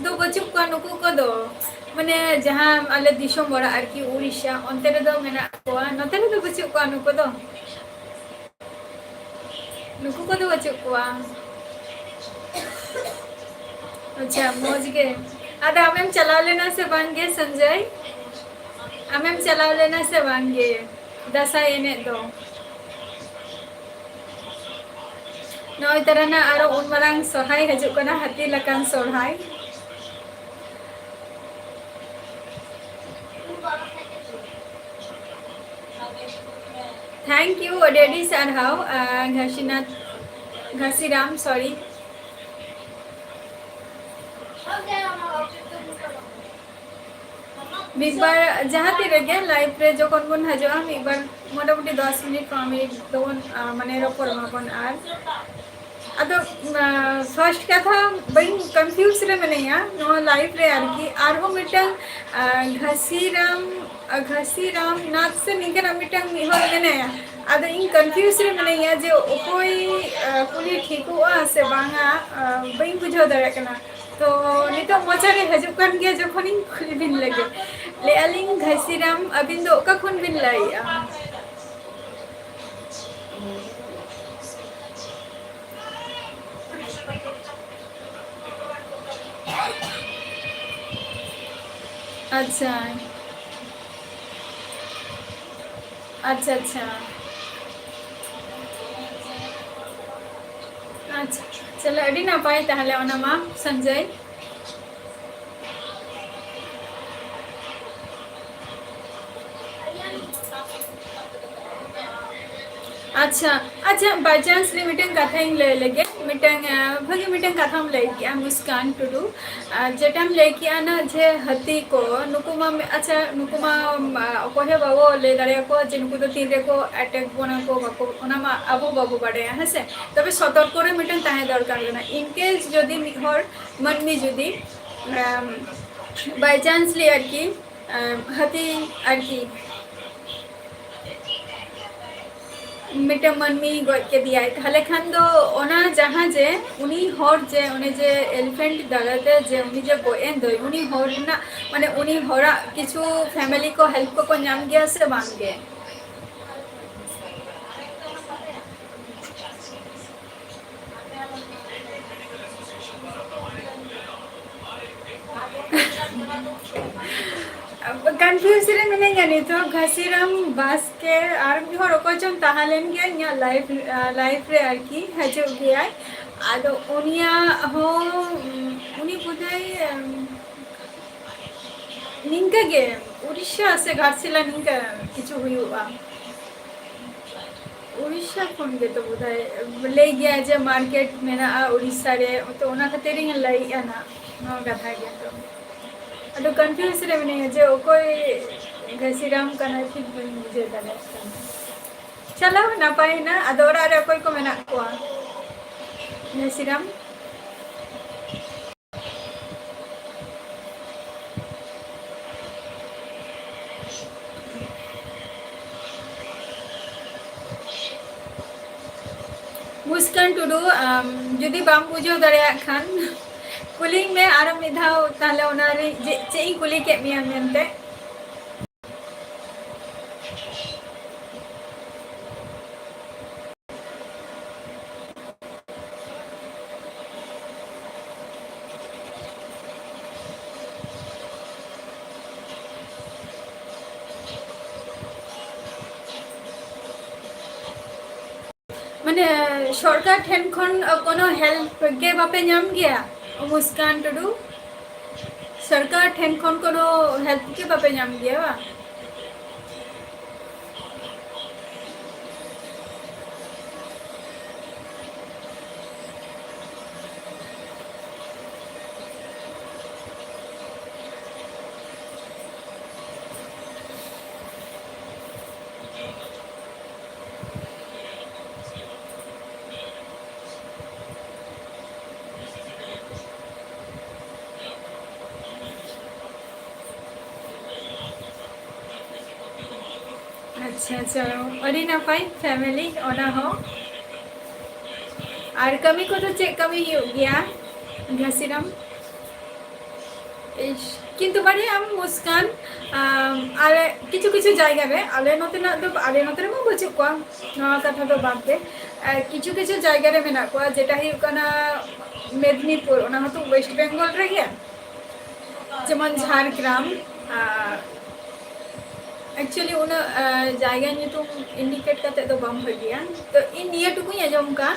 ᱫᱚ ᱵᱟᱹᱪᱩᱜ ᱠᱚᱣᱟ ᱱᱩᱠᱩ ᱠᱚᱫᱚ᱾ ᱢᱟᱱᱮ ᱡᱟᱦᱟᱸ ᱟᱞᱮ ᱫᱤᱥᱚᱢ ᱚᱲᱟᱜ ᱟᱨᱠᱤ ᱩᱲᱤᱥᱥᱟ, ᱚᱱᱛᱮ ᱨᱮᱫᱚ ᱢᱮᱱᱟᱜ ᱠᱚᱣᱟ, ᱱᱚᱛᱮ ᱨᱮᱫᱚ ᱵᱟᱹᱪᱩᱜ ᱠᱚᱣᱟ ᱱᱩᱠᱩ ᱫᱚ᱾ ᱱᱩᱠᱩ ᱠᱚᱫᱚ ᱵᱟᱹᱪᱩᱜ ᱠᱚᱣᱟ᱾ ᱟᱪᱪᱷᱟ, ᱢᱚᱡᱽ ᱜᱮ᱾ ᱟᱫᱚ ᱟᱢᱮᱢ ᱪᱟᱞᱟᱣ ᱞᱮᱱᱟ ᱥᱮ ᱵᱟᱝ ᱜᱮ ᱥᱚᱧᱡᱚᱭ? ᱟᱢᱮᱢ ᱪᱟᱞᱟᱣ ᱞᱮᱱᱟ ᱥᱮ ᱵᱟᱝ ᱜᱮ ᱫᱟᱸᱥᱟᱭ ᱮᱱᱮᱡ ᱫᱚ? ᱱᱚᱜᱼᱚᱭ ᱛᱟᱨᱟ ᱱᱟᱜ ᱟᱨᱚ ᱩᱱ ᱢᱟᱨᱟᱝ ᱥᱚᱨᱦᱟᱭ ᱦᱤᱡᱩᱜ ᱠᱟᱱᱟ, ᱦᱟᱹᱛᱤ ᱞᱮᱠᱟᱱ ᱥᱚᱨᱦᱟᱭ᱾ Thank you, ᱟᱹᱰᱤ ᱟᱹᱰᱤ ᱥᱟᱨᱦᱟᱣ, ᱟᱨ ᱜᱷᱟᱥᱤᱱᱟᱛᱷ, ᱜᱷᱟᱥᱤᱨᱟᱢ, sorry᱾ ᱢᱤᱫ ᱵᱟᱨ ᱡᱟᱦᱟᱸ ᱛᱤ ᱨᱮᱜᱮ live ᱨᱮ ᱡᱚᱠᱷᱚᱱ ᱵᱚᱱ ᱦᱤᱡᱩᱜᱼᱟ, ᱢᱤᱫ ᱵᱟᱨ ᱢᱚᱴᱟᱢᱩᱴᱤ ᱫᱚᱥ ᱢᱤᱱᱤᱴ, ᱯᱚᱱᱨᱚ ᱢᱤᱱᱤᱴ ᱫᱚᱵᱚᱱ, ᱟ, ᱢᱟᱱᱮ ᱨᱚᱯᱚᱲ ᱢᱟᱵᱚᱱ᱾ ᱟᱨ ᱟᱫᱚ, ᱟ, first ᱠᱟᱛᱷᱟ, ᱵᱟᱹᱧ confuse ᱨᱮ ᱢᱤᱱᱟᱹᱧᱟ ᱱᱚᱣᱟ live ᱨᱮ ᱟᱨᱠᱤ᱾ ᱟᱨᱦᱚᱸ ᱢᱤᱫᱴᱟᱝ, ᱟ, ᱜᱷᱟᱥᱤᱨᱟᱢ, ᱟ, ᱜᱷᱟᱥᱤᱨᱟᱢ ᱱᱟᱛᱷ ᱥᱮ ᱱᱤᱝᱠᱟᱹᱱᱟᱜ ᱢᱤᱫᱴᱟᱝ ᱢᱤᱫ ᱦᱚᱲ ᱢᱮᱱᱟᱭᱟ᱾ ᱟᱫᱚ ᱤᱧ confuse ᱨᱮ ᱢᱤᱱᱟᱹᱧᱟ ᱡᱮ ᱚᱠᱚᱭ, ᱟ, ᱠᱩᱞᱤ ᱴᱷᱤᱠᱚᱜᱼᱟ ᱥᱮ ᱵᱟᱝᱟ, ᱟ, ᱵᱟᱹᱧ ᱵᱩᱡᱷᱟᱹᱣ ᱫᱟᱲᱮᱭᱟᱜ ᱠᱟᱱᱟ᱾ ᱛᱚ ᱱᱤᱛᱚᱜ ᱢᱚᱪᱟ ᱨᱮ ᱦᱤᱡᱩᱜ ᱠᱟᱱ ᱜᱮᱭᱟ ᱡᱚᱠᱷᱚᱱᱤᱧ ᱠᱩᱞᱤ ᱵᱤᱱ ᱞᱮᱜᱮ᱾ ᱞᱟᱹᱭᱮᱫᱼᱟ ᱞᱤᱧ, ᱜᱷᱟᱥᱤᱨᱟᱢ, ᱟᱹᱵᱤᱱ ᱫᱚ ᱚᱠᱟ ᱠᱷᱚᱱ ᱵᱤᱱ ᱞᱟᱹᱭᱮᱫᱼᱟ? ᱟᱪᱪᱷᱟ, ᱟᱪᱪᱷᱟ, ᱟᱪᱪᱷᱟ᱾ ᱟᱪᱪᱷᱟ, ᱪᱚᱞᱚ, ᱟᱹᱰᱤ ᱱᱟᱯᱟᱭ ᱛᱟᱦᱚᱞᱮ ᱚᱱᱟ ᱢᱟ, ᱥᱚᱧᱡᱚᱭ᱾ ᱟᱪᱪᱷᱟ, ᱟᱪᱪᱷᱟ, by chance ᱨᱮ ᱢᱤᱫᱴᱮᱱ ᱠᱟᱛᱷᱟᱧ ᱞᱟᱹᱭ ᱞᱮᱜᱮ, ᱢᱤᱫᱴᱮᱱ, ᱟᱸ, ᱵᱷᱟᱹᱜᱤ ᱢᱤᱫᱴᱮᱱ ᱠᱟᱛᱷᱟᱢ ᱞᱟᱹᱭ ᱠᱮᱜᱼᱟ, ᱢᱩᱥᱠᱟᱱ ᱴᱩᱰᱩ᱾ ᱟᱨ ᱡᱮᱴᱟᱢ ᱞᱟᱹᱭ ᱠᱮᱜᱼᱟ ᱱᱟ, ᱡᱮ ᱦᱟᱹᱛᱤ ᱠᱚ, ᱱᱩᱠᱩ ᱢᱟ ᱢᱮ-, ᱟᱪᱪᱷᱟ, ᱱᱩᱠᱩ ᱢᱟ, ᱟᱸ, ᱚᱠᱚᱭ ᱦᱚᱸ ᱵᱟᱵᱚ ᱞᱟᱹᱭ ᱫᱟᱲᱮᱭᱟᱠᱚᱣᱟ ᱡᱮ ᱱᱩᱠᱩ ᱫᱚ ᱛᱤᱱ ᱨᱮᱠᱚ attack ᱵᱚᱱᱟ ᱠᱚ, ᱵᱟᱠᱚ, ᱚᱱᱟ ᱢᱟ ᱟᱵᱚ ᱵᱟᱵᱚ ᱵᱟᱰᱟᱭᱟ, ᱦᱮᱸ ᱥᱮ? ᱛᱚᱵᱮ ᱥᱚᱛᱚᱨᱠᱚ ᱨᱮ ᱢᱤᱫᱴᱮᱱ ᱛᱟᱦᱮᱸ ᱫᱚᱨᱠᱟᱨ ᱠᱟᱱᱟ᱾ In case ᱡᱩᱫᱤ ᱢᱤᱫ ᱦᱚᱲ ᱢᱟᱹᱱᱢᱤ ᱡᱩᱫᱤ, ᱟᱢ, by chance ᱞᱮ ᱟᱨᱠᱤ, ᱟᱢ, ᱦᱟᱹᱛᱤ ᱟᱨᱠᱤ ᱢᱤᱫᱴᱟᱝ ᱢᱟᱹᱱᱢᱤ ᱜᱚᱡ ᱠᱮᱫᱮᱭᱟᱭ, ᱛᱟᱦᱞᱮ ᱠᱷᱟᱱ ᱫᱚ ᱚᱱᱟ ᱡᱟᱦᱟᱸ ᱡᱮ ᱩᱱᱤ ᱦᱚᱲ ᱡᱮ ᱚᱱᱮ ᱡᱮ elephant ᱫᱟᱨᱟᱭ ᱛᱮ ᱡᱮ ᱩᱱᱤ ᱡᱮ ᱜᱚᱡ ᱮᱱ ᱫᱚᱭ, ᱩᱱᱤ ᱦᱚᱲ ᱨᱮᱱᱟᱜ, ᱢᱟᱱᱮ, ᱩᱱᱤ ᱦᱚᱲᱟᱜ ᱠᱤᱪᱷᱩ family ᱠᱚ help ᱠᱚᱠᱚ ᱧᱟᱢ ᱜᱮᱭᱟ ᱥᱮ ᱵᱟᱝ ᱜᱮ? Confuse ᱨᱮ ᱢᱤᱱᱟᱹᱧᱟ ᱱᱤᱛᱚᱜ᱾ ᱜᱷᱟᱥᱤᱨᱟᱢ ᱵᱟᱥᱠᱮ ᱟᱨ ᱢᱤᱫ ᱦᱚᱲ ᱚᱠᱚᱭ ᱪᱚᱝ ᱛᱟᱦᱮᱸ ᱞᱮᱱ ᱜᱮᱭᱟ ᱤᱧᱟᱹᱜ live, ᱟᱸ, live ᱨᱮ ᱟᱨᱠᱤ, ᱦᱤᱡᱩᱜ ᱜᱮᱭᱟᱭ᱾ ᱟᱫᱚ ᱩᱱᱤᱭᱟᱜ ᱦᱚᱸ, ᱩᱱᱤ ᱵᱳᱫᱷᱚᱭ, ᱟᱸ, ᱱᱤᱝᱠᱟᱹ ᱜᱮ ᱩᱲᱤᱥᱥᱟ ᱥᱮ ᱜᱷᱟᱴᱥᱤᱞᱟ ᱱᱤᱝᱠᱟᱹ ᱠᱤᱪᱷᱩ ᱦᱩᱭᱩᱜᱼᱟ᱾ ᱩᱲᱤᱥᱥᱟ ᱠᱷᱚᱱ ᱜᱮ ᱛᱚ ᱵᱳᱫᱷᱚᱭ ᱞᱟᱹᱭ ᱜᱮᱭᱟ ᱡᱮ market ᱢᱮᱱᱟᱜᱼᱟ ᱩᱲᱤᱥᱥᱟ ᱨᱮ, ᱛᱚ ᱚᱱᱟ ᱠᱷᱟᱹᱛᱤᱨ ᱤᱧ ᱞᱟᱹᱭᱮᱜᱼᱟ ᱱᱟᱜ ᱱᱚᱣᱟ ᱠᱟᱛᱷᱟ ᱜᱮ᱾ ᱛᱚ ᱟᱫᱚ confuse ᱨᱮ ᱢᱤᱱᱟᱹᱧᱟ ᱡᱮ ᱚᱠᱚᱭ ᱜᱷᱟᱥᱤᱨᱟᱢ ᱠᱟᱱᱟᱭ, ᱴᱷᱤᱠ ᱵᱟᱹᱧ ᱵᱩᱡᱷᱟᱹᱣ ᱫᱟᱲᱮᱭᱟᱜ ᱠᱟᱱᱟ᱾ ᱪᱟᱞᱟᱣ ᱱᱟᱯᱟᱭ ᱮᱱᱟ᱾ ᱟᱫᱚ ᱚᱲᱟᱜ ᱨᱮ ᱚᱠᱚᱭ ᱠᱚ ᱢᱮᱱᱟᱜ ᱠᱚᱣᱟ? ᱜᱷᱟᱥᱤᱨᱟᱢ? ᱢᱩᱥᱠᱟᱱ ᱴᱩᱰᱩ, ᱟᱢ ᱡᱩᱫᱤ ᱵᱟᱢ ᱵᱩᱡᱷᱟᱹᱣ ᱫᱟᱲᱮᱭᱟᱜ ᱠᱷᱟᱱ, ᱠᱩᱞᱤᱧ ᱢᱮ ᱟᱨᱚ ᱢᱤᱫ ᱫᱷᱟᱣ, ᱛᱟᱦᱞᱮ ᱚᱱᱟ ᱨᱮ ᱡᱮ ᱪᱮᱫ ᱤᱧ ᱠᱩᱞᱤ ᱠᱮᱫ ᱢᱮᱭᱟ ᱢᱮᱱᱛᱮ᱾ ᱢᱟᱱᱮ, ᱥᱚᱨᱠᱟᱨ ᱴᱷᱮᱱ ᱠᱷᱚᱱ ᱠᱳᱱᱳ help ᱜᱮ ᱵᱟᱯᱮ ᱧᱟᱢ ᱜᱮᱭᱟ? ᱢᱩᱥᱠᱟᱱ ᱴᱩᱰᱩ, ᱥᱚᱨᱠᱟᱨ ᱴᱷᱮᱱ ᱠᱷᱚᱱ ᱠᱳᱱᱳ help ᱜᱮ ᱵᱟᱯᱮ ᱧᱟᱢ ᱜᱮᱭᱟ ᱵᱟᱝ? ᱟᱪᱪᱷᱟ, ᱪᱚᱞᱚ, ᱟᱹᱰᱤ ᱱᱟᱯᱟᱭ family ᱚᱱᱟ ᱦᱚᱸ᱾ ᱟᱨ ᱠᱟᱹᱢᱤ ᱠᱚᱫᱚ ᱪᱮᱫ ᱠᱟᱹᱢᱤ ᱦᱩᱭᱩᱜ ᱜᱮᱭᱟ ᱜᱷᱟᱥᱤᱨᱟᱢ? ᱤᱥ, ᱠᱤᱱᱛᱩ ᱵᱟᱲᱟᱭᱟᱢ ᱢᱩᱥᱠᱟᱱ, ᱟᱢ, ᱟᱞᱮ ᱠᱤᱪᱷᱩ ᱠᱤᱪᱷᱩ ᱡᱟᱭᱜᱟ ᱨᱮ, ᱟᱞᱮ ᱱᱚᱛᱮᱱᱟᱜ ᱫᱚ, ᱟᱞᱮ ᱱᱚᱛᱮ ᱨᱮᱢᱟ ᱵᱟᱹᱪᱩᱜ ᱠᱚᱣᱟ, ᱱᱚᱣᱟ ᱠᱟᱛᱷᱟ ᱫᱚ ᱵᱟᱫ ᱫᱮ᱾ ᱟᱨ ᱠᱤᱪᱷᱩ ᱠᱤᱪᱷᱩ ᱡᱟᱭᱜᱟ ᱨᱮ ᱢᱮᱱᱟᱜ ᱠᱚᱣᱟ, ᱡᱮᱴᱟ ᱦᱩᱭᱩᱜ ᱠᱟᱱᱟ ᱢᱮᱫᱽᱱᱤᱯᱩᱨ, ᱚᱱᱟ ᱦᱚᱸᱛᱚ West Bengal ᱨᱮᱜᱮ, ᱡᱮᱢᱚᱱ ᱡᱷᱟᱲᱜᱨᱟᱢ, ᱟᱨ actually ᱩᱱᱟᱹᱜ, ᱟ, ᱡᱟᱭᱜᱟ ᱧᱩᱛᱩᱢ indicate ᱠᱟᱛᱮ ᱫᱚ ᱵᱟᱝ ᱵᱷᱟᱹᱜᱤᱭᱟ᱾ ᱛᱚ ᱤᱧ ᱱᱤᱭᱟᱹ ᱴᱩᱠᱩᱧ ᱟᱸᱡᱚᱢ ᱠᱟᱜᱼᱟ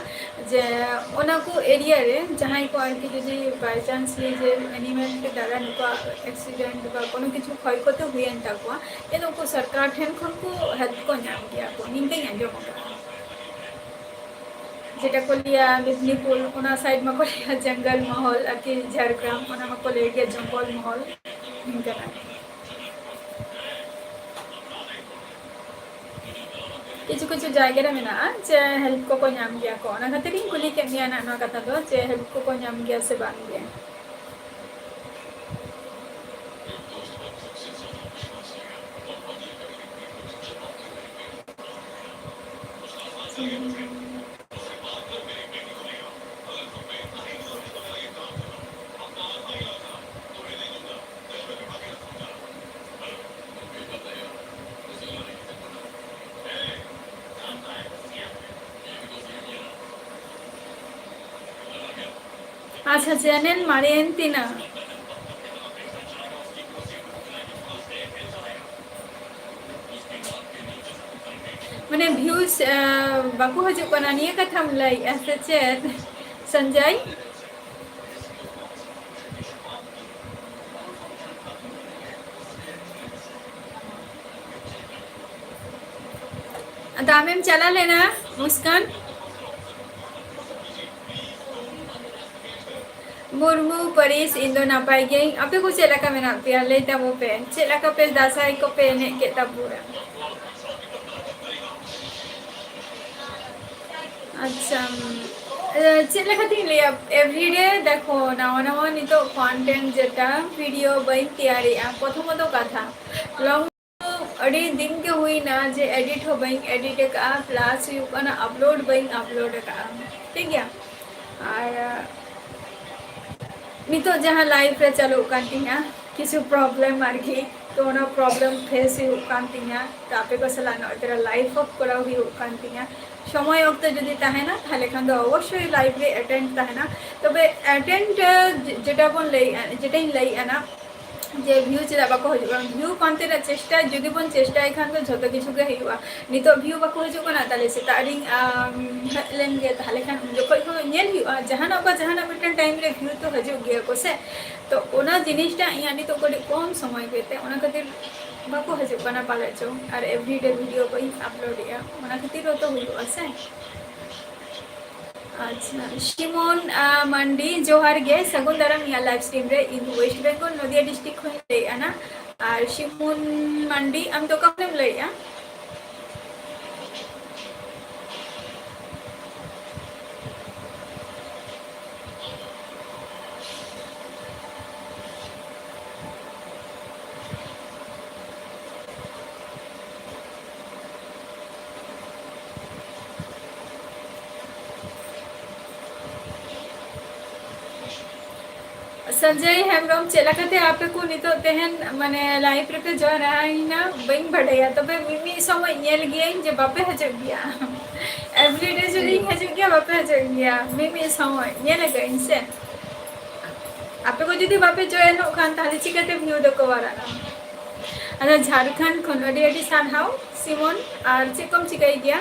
ᱡᱮ ᱚᱱᱟ ᱠᱚ area ᱨᱮ ᱡᱟᱦᱟᱸᱭ ᱠᱚ ᱟᱨᱠᱤ ᱡᱩᱫᱤ by chance ᱱᱤᱡᱮ animal ᱠᱚ ᱫᱟᱨᱟ ᱱᱩᱠᱩᱣᱟᱜ accident ᱵᱟ ᱠᱳᱱᱳ ᱠᱤᱪᱷᱩ ᱠᱷᱚᱭ ᱠᱷᱚᱛᱤ ᱦᱩᱭᱮᱱ ᱛᱟᱠᱚᱣᱟ, ᱮᱱ ᱩᱱᱠᱩ ᱥᱚᱨᱠᱟᱨ ᱴᱷᱮᱱ ᱠᱷᱚᱱ ᱠᱚ help ᱠᱚ ᱧᱟᱢ ᱜᱮᱭᱟ ᱠᱚ, ᱱᱤᱝᱠᱟᱹᱧ ᱟᱸᱡᱚᱢ ᱟᱠᱟᱫᱟ᱾ ᱡᱮᱴᱟ ᱠᱚ ᱞᱟᱹᱭᱟ ᱢᱮᱫᱽᱱᱤᱯᱩᱨ, ᱚᱱᱟ side ᱢᱟᱠᱚ ᱞᱟᱹᱭᱟ ᱡᱚᱝᱜᱚᱞ ᱢᱚᱦᱚᱞ, ᱟᱨᱠᱤ ᱡᱷᱟᱲᱜᱨᱟᱢ, ᱚᱱᱟ ᱢᱟᱠᱚ ᱞᱟᱹᱭ ᱜᱮᱭᱟ ᱡᱚᱝᱜᱚᱞ ᱢᱚᱦᱚᱞ, ᱱᱤᱝᱠᱟᱹᱱᱟᱜ᱾ ᱠᱤᱪᱷᱩ ᱠᱤᱪᱷᱩ ᱡᱟᱭᱜᱟ ᱨᱮ ᱢᱮᱱᱟᱜᱼᱟ ᱡᱮ help ᱠᱚᱠᱚ ᱧᱟᱢ ᱜᱮᱭᱟ ᱠᱚ, ᱚᱱᱟ ᱠᱷᱟᱹᱛᱤᱨ ᱤᱧ ᱠᱩᱞᱤ ᱠᱮᱫ ᱢᱮᱭᱟ ᱱᱟᱜ ᱱᱚᱣᱟ ᱠᱟᱛᱷᱟ ᱫᱚ, ᱡᱮ help ᱠᱚᱠᱚ ᱧᱟᱢ ᱜᱮᱭᱟ ᱥᱮ ᱵᱟᱝ ᱜᱮ᱾ ᱟᱪᱪᱷᱟ, channel ᱢᱟᱨᱮᱭᱮᱱ ᱛᱤᱱᱟᱹᱜ? ᱢᱟᱱᱮ views, ᱟᱸ, ᱵᱟᱠᱚ ᱦᱤᱡᱩᱜ ᱠᱟᱱᱟ, ᱱᱤᱭᱟᱹ ᱠᱟᱛᱷᱟᱢ ᱞᱟᱹᱭᱮᱜᱼᱟ ᱥᱮ ᱪᱮᱫ, ᱥᱚᱧᱡᱚᱭ? ᱟᱫᱚ ᱟᱢᱮᱢ ᱪᱟᱞᱟᱣ ᱞᱮᱱᱟ, ᱢᱩᱥᱠᱟᱱ? ᱢᱩᱨᱢᱩ ᱯᱟᱹᱨᱤᱥ, ᱤᱧ ᱫᱚ ᱱᱟᱯᱟᱭ ᱜᱤᱭᱟᱹᱧ᱾ ᱟᱯᱮ ᱠᱚ ᱪᱮᱫ ᱞᱮᱠᱟ ᱢᱮᱱᱟᱜ ᱯᱮᱭᱟ? ᱞᱟᱹᱭ ᱛᱟᱵᱚ ᱯᱮ, ᱪᱮᱫ ᱞᱮᱠᱟ ᱯᱮ ᱫᱟᱸᱥᱟᱭ ᱠᱚᱯᱮ ᱮᱱᱮᱡ ᱠᱮᱫ ᱛᱟᱵᱚᱱᱟ? ᱟᱪᱪᱷᱟ, ᱮ, ᱪᱮᱫ ᱞᱮᱠᱟᱛᱤᱧ ᱞᱟᱹᱭᱟ, everyday ᱫᱮᱠᱷᱚ, ᱱᱟᱣᱟ ᱱᱟᱣᱟ ᱱᱤᱛᱚᱜ content ᱡᱮᱴᱟ video ᱵᱟᱹᱧ ᱛᱮᱭᱟᱨᱮᱜᱼᱟ, ᱯᱨᱚᱛᱷᱚᱢᱚᱛᱚ ᱠᱟᱛᱷᱟ, long ᱟᱹᱰᱤ ᱫᱤᱱ ᱜᱮ ᱦᱩᱭᱱᱟ ᱡᱮ edit ᱦᱚᱸ ᱵᱟᱹᱧ edit ᱟᱠᱟᱫᱼᱟ, plus ᱦᱩᱭᱩᱜ ᱠᱟᱱᱟ upload ᱵᱟᱹᱧ upload ᱟᱠᱟᱫᱼᱟ, ᱴᱷᱤᱠ ᱜᱮᱭᱟ᱾ ᱟᱨ ᱱᱤᱛᱚᱜ ᱡᱟᱦᱟᱸ life ᱨᱮ ᱪᱟᱹᱞᱩᱜ ᱠᱟᱱ ᱛᱤᱧᱟ ᱠᱤᱪᱷᱩ problem ᱟᱨᱠᱤ, ᱛᱚ ᱚᱱᱟ problem face ᱦᱩᱭᱩᱜ ᱠᱟᱱ ᱛᱤᱧᱟ, ᱛᱚ ᱟᱯᱮ ᱠᱚ ᱥᱟᱞᱟᱜ ᱱᱚᱜᱼᱚᱭ ᱛᱚᱨᱟ live ᱦᱚᱸ ᱠᱚᱨᱟᱣ ᱦᱩᱭᱩᱜ ᱠᱟᱱ ᱛᱤᱧᱟ᱾ ᱥᱚᱢᱚᱭ ᱚᱠᱛᱚ ᱡᱩᱫᱤ ᱛᱟᱦᱮᱱᱟ ᱛᱟᱦᱚᱞᱮ ᱠᱷᱟᱱ ᱫᱚ ᱚᱵᱚᱥᱥᱳᱭ live ᱨᱮ attend ᱛᱟᱦᱮᱱᱟ᱾ ᱛᱚᱵᱮ attend, ᱡᱮ-, ᱡᱮᱴᱟ ᱵᱚᱱ ᱞᱟᱹᱭᱮᱫᱼᱟ, ᱡᱮᱴᱟᱧ ᱞᱟᱹᱭᱮᱫᱼᱟ ᱱᱟ, ᱡᱮ view ᱪᱮᱫᱟᱜ ᱵᱟᱠᱚ ᱦᱤᱡᱩᱜ ᱠᱟᱱᱟ, view ᱯᱟᱱᱛᱮ ᱨᱮᱱᱟᱜ ᱪᱮᱥᱴᱟ ᱡᱩᱫᱤ ᱵᱚᱱ ᱪᱮᱥᱴᱟᱭ ᱠᱷᱟᱱ ᱫᱚ ᱡᱷᱚᱛᱚ ᱠᱤᱪᱷᱩ ᱜᱮ ᱦᱩᱭᱩᱜᱼᱟ᱾ ᱱᱤᱛᱚᱜ view ᱵᱟᱠᱚ ᱦᱤᱡᱩᱜ ᱠᱟᱱᱟ, ᱛᱟᱦᱞᱮ ᱥᱮᱛᱟᱜ ᱨᱤᱧ, ᱟᱢ, ᱦᱮᱡ ᱞᱮᱱ ᱜᱮ, ᱛᱟᱦᱞᱮ ᱠᱷᱟᱱ ᱩᱱ ᱡᱚᱠᱷᱚᱡ ᱦᱚᱸ ᱧᱮᱞ ᱦᱩᱭᱩᱜᱼᱟ, ᱡᱟᱦᱟᱱᱟᱜ ᱵᱟ ᱡᱟᱦᱟᱱᱟᱜ ᱢᱤᱫᱴᱮᱱ time ᱨᱮ view ᱛᱚ ᱦᱤᱡᱩᱜ ᱜᱮᱭᱟ ᱠᱚ ᱥᱮ᱾ ᱛᱚ ᱚᱱᱟ ᱡᱤᱱᱤᱥᱴᱟᱜ ᱤᱧᱟᱹᱜ ᱱᱤᱛᱚᱜ ᱠᱟᱹᱴᱤᱡ ᱠᱚᱢ ᱥᱚᱢᱚᱭ ᱜᱮᱛᱮ ᱚᱱᱟ ᱠᱷᱟᱹᱛᱤᱨ ᱵᱟᱠᱚ ᱦᱤᱡᱩᱜ ᱠᱟᱱᱟ ᱯᱟᱞᱮᱫ ᱪᱚᱝ, ᱟᱨ everyday video ᱵᱟᱹᱧ upload ᱮᱫᱼᱟ, ᱚᱱᱟ ᱠᱷᱟᱹᱛᱤᱨ ᱦᱚᱸᱛᱚ ᱦᱩᱭᱩᱜᱼᱟ ᱥᱮ᱾ ᱟᱪᱪᱷᱟ, ᱥᱤᱢᱚᱱ, ᱟᱸ, ᱢᱟᱱᱰᱤ, ᱡᱚᱦᱟᱨ ᱜᱮ, ᱥᱟᱹᱜᱩᱱ ᱫᱟᱨᱟᱢ ᱤᱧᱟᱹᱜ live stream ᱨᱮ᱾ ᱤᱧ West Bengal, ᱱᱚᱫᱤᱭᱟ district ᱠᱷᱚᱱᱤᱧ ᱞᱟᱹᱭᱮᱫᱼᱟ ᱱᱟ᱾ ᱟᱨ ᱥᱤᱢᱚᱱ ᱢᱟᱱᱰᱤ, ᱟᱢ ᱫᱚ ᱚᱠᱟ ᱠᱷᱚᱱᱮᱢ ᱞᱟᱹᱭᱮᱫᱼᱟ? ᱥᱚᱧᱡᱚᱭ ᱦᱮᱢᱵᱨᱚᱢ, ᱪᱮᱫ ᱞᱮᱠᱟᱛᱮ ᱟᱯᱮ ᱠᱚ ᱱᱤᱛᱚᱜ ᱛᱮᱦᱮᱧ ᱢᱟᱱᱮ live ᱨᱮᱯᱮ join ᱮᱱᱟ? ᱵᱟᱹᱧ ᱵᱟᱰᱟᱭᱟ, ᱛᱚᱵᱮ ᱢᱤᱢᱤᱫ ᱥᱚᱢᱚᱭ ᱧᱮᱞ ᱜᱤᱭᱟᱹᱧ ᱡᱮ ᱵᱟᱯᱮ ᱦᱤᱡᱩᱜ ᱜᱮᱭᱟ᱾ Everyday ᱡᱩᱫᱤᱧ ᱦᱤᱡᱩᱜ ᱜᱮᱭᱟ, ᱵᱟᱯᱮ ᱦᱤᱡᱩᱜ ᱜᱮᱭᱟ᱾ ᱢᱤᱢᱤᱫ ᱥᱚᱢᱚᱭ ᱧᱮᱞ ᱟᱠᱟᱫᱟᱹᱧ ᱥᱮ᱾ ᱟᱯᱮ ᱠᱚ ᱡᱩᱫᱤ ᱵᱟᱯᱮ joinᱚᱜ ᱠᱷᱟᱱ, ᱛᱟᱦᱞᱮ ᱪᱤᱠᱟᱹᱛᱮ view ᱫᱚᱠᱚ ᱵᱟᱲᱟᱜᱼᱟ? ᱟᱫᱚ ᱡᱷᱟᱲᱠᱷᱚᱸᱰ ᱠᱷᱚᱱ ᱟᱹᱰᱤ ᱟᱹᱰᱤ ᱥᱟᱨᱦᱟᱣ ᱥᱤᱢᱚᱱ᱾ ᱟᱨ ᱪᱮᱫ ᱠᱚᱢ ᱪᱤᱠᱟᱹᱭ ᱜᱮᱭᱟ?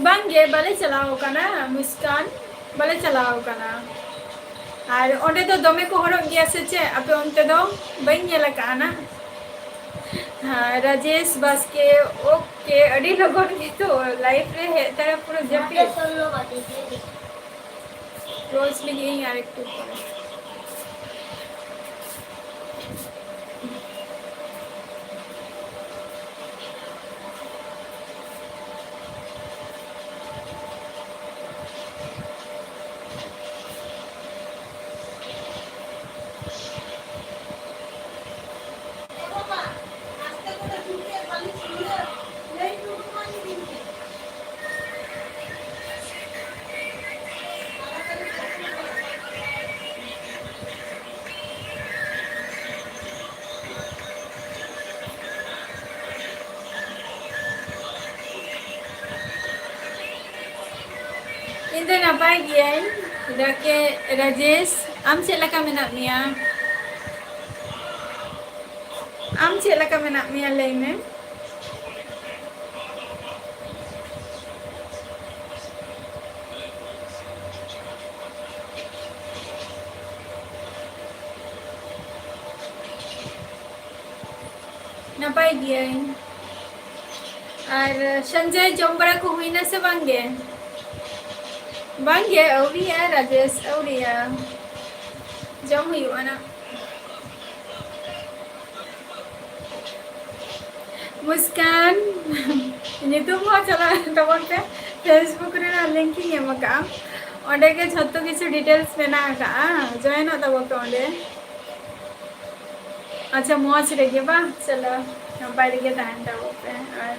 ᱵᱟᱝᱜᱮ, ᱵᱟᱞᱮ ᱪᱟᱞᱟᱣ ᱠᱟᱱᱟ ᱢᱩᱥᱠᱟᱱ, ᱵᱟᱞᱮ ᱪᱟᱞᱟᱣ ᱠᱟᱱᱟ᱾ ᱟᱨ ᱚᱸᱰᱮ ᱫᱚ ᱫᱚᱢᱮ ᱠᱚ ᱦᱚᱲᱚᱜ ᱜᱮᱭᱟ ᱥᱮ ᱪᱮᱫ? ᱟᱯᱮ ᱚᱱᱛᱮ ᱫᱚ ᱵᱟᱹᱧ ᱧᱮᱞ ᱟᱠᱟᱫᱼᱟ ᱱᱟ᱾ ᱦᱮᱸ, ᱨᱟᱡᱮᱥ ᱵᱟᱥᱠᱮ, OK, ᱟᱹᱰᱤ ᱞᱚᱜᱚᱱ ᱜᱮᱛᱚ live ᱨᱮ ᱦᱮᱡ ᱛᱚᱨᱟ ᱯᱩᱨᱟᱹ ᱡᱟᱹᱯᱤᱫ᱾ Close ᱞᱟᱹᱜᱤᱫ ᱤᱧ ᱟᱨ ᱮᱠᱴᱩ ᱯᱚᱨᱮ᱾ ᱤᱧ ᱫᱚ ᱱᱟᱯᱟᱭ ᱜᱤᱭᱟᱹᱧ᱾ ᱨᱟᱠᱮ-, ᱨᱟᱡᱮᱥ, ᱟᱢ ᱪᱮᱫ ᱞᱮᱠᱟ ᱢᱮᱱᱟᱜ ᱢᱮᱭᱟ? ᱟᱢ ᱪᱮᱫ ᱞᱮᱠᱟ ᱢᱮᱱᱟᱜ ᱢᱮᱭᱟ, ᱞᱟᱹᱭ ᱢᱮ᱾ ᱱᱟᱯᱟᱭ ᱜᱤᱭᱟᱹᱧ᱾ ᱟᱨ ᱥᱚᱧᱡᱚᱭ, ᱡᱚᱢ ᱵᱟᱲᱟ ᱠᱚ ᱦᱩᱭᱱᱟ ᱥᱮ ᱵᱟᱝ ᱜᱮ? ᱵᱟᱝ ᱜᱮ, ᱟᱹᱣᱨᱤᱭᱟ ᱨᱟᱡᱮᱥ, ᱟᱹᱣᱨᱤᱭᱟ᱾ ᱡᱚᱢ ᱦᱩᱭᱩᱜᱼᱟ ᱱᱟᱜ᱾ ᱢᱩᱥᱠᱟᱱ, ᱧᱩᱛᱩᱢ ᱦᱚᱸ ᱪᱟᱞᱟᱜ ᱛᱟᱵᱚᱱ ᱯᱮ, Facebook ᱨᱮᱱᱟᱜ link ᱤᱧ ᱮᱢ ᱟᱠᱟᱫᱼᱟ, ᱚᱸᱰᱮ ᱜᱮ ᱡᱷᱚᱛᱚ ᱠᱤᱪᱷᱩ details ᱢᱮᱱᱟᱜ ᱟᱠᱟᱫᱼᱟ, join ᱚᱜ ᱛᱟᱵᱚᱱ ᱯᱮ ᱚᱸᱰᱮ᱾ ᱟᱪᱪᱷᱟ, ᱢᱚᱡᱽ ᱨᱮᱜᱮ ᱵᱟᱝ? ᱪᱚᱞᱚ, ᱱᱟᱯᱟᱭ ᱨᱮᱜᱮ ᱛᱟᱦᱮᱱ ᱛᱟᱵᱚᱱ ᱯᱮ᱾ ᱟᱨ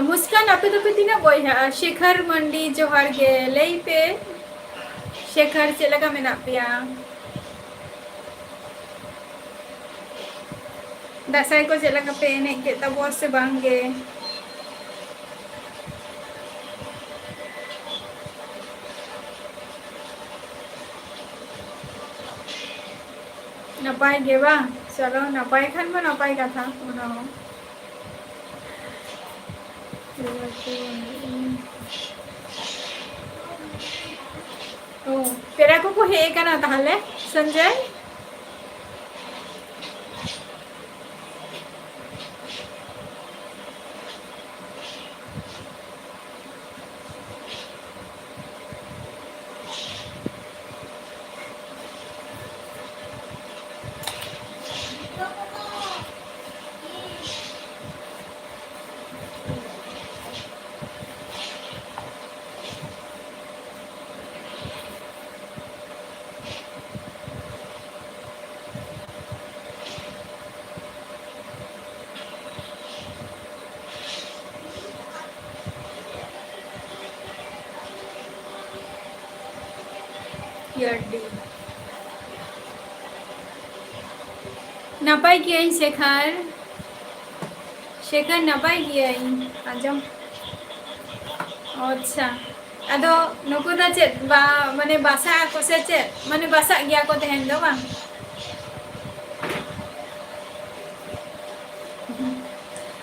ᱢᱩᱥᱠᱟᱱ, ᱟᱯᱮ ᱫᱚᱯᱮ ᱛᱤᱱᱟᱹᱜ ᱵᱚᱭᱦᱟᱜᱼᱟ? ᱥᱮᱠᱷᱟᱨ ᱢᱟᱱᱰᱤ, ᱡᱚᱦᱟᱨ ᱜᱮ, ᱞᱟᱹᱭ ᱯᱮ᱾ ᱥᱮᱠᱷᱟᱨ, ᱪᱮᱫ ᱞᱮᱠᱟ ᱢᱮᱱᱟᱜ ᱯᱮᱭᱟ? ᱫᱟᱸᱥᱟᱭ ᱠᱚ ᱪᱮᱫ ᱞᱮᱠᱟ ᱯᱮ ᱮᱱᱮᱡ ᱠᱮᱫ ᱛᱟᱵᱚᱣᱟ ᱥᱮ ᱵᱟᱝ ᱜᱮ? ᱱᱟᱯᱟᱭ ᱜᱮ ᱵᱟᱝ? ᱪᱚᱞᱚ, ᱱᱟᱯᱟᱭ ᱠᱷᱟᱱ ᱢᱟ ᱱᱟᱯᱟᱭ ᱠᱟᱛᱷᱟ, ᱚᱱᱟ ᱦᱚᱸ᱾ ᱚ, ᱯᱮᱲᱟ ᱠᱚᱠᱚ ᱦᱮᱡ ᱟᱠᱟᱱᱟ ᱛᱟᱦᱚᱞᱮ, ᱥᱚᱧᱡᱚᱭ? ᱱᱟᱯᱟᱭ ᱜᱤᱭᱟᱹᱧ ᱥᱮᱠᱷᱟᱨ᱾ ᱥᱮᱠᱷᱟᱱ ᱱᱟᱯᱟᱭ ᱜᱮᱭᱟᱹᱧ, ᱟᱸᱡᱚᱢ᱾ ᱟᱪᱪᱷᱟ, ᱟᱫᱚ ᱱᱩᱠᱩ ᱫᱚ ᱪᱮᱫ ᱵᱟ-, ᱢᱟᱱᱮ ᱵᱟᱥᱟᱜ ᱟᱠᱚ ᱥᱮ ᱪᱮᱫ? ᱢᱟᱱᱮ ᱵᱟᱥᱟᱜ ᱜᱮᱭᱟ ᱠᱚ ᱛᱮᱦᱮᱧ ᱫᱚ, ᱵᱟᱝ?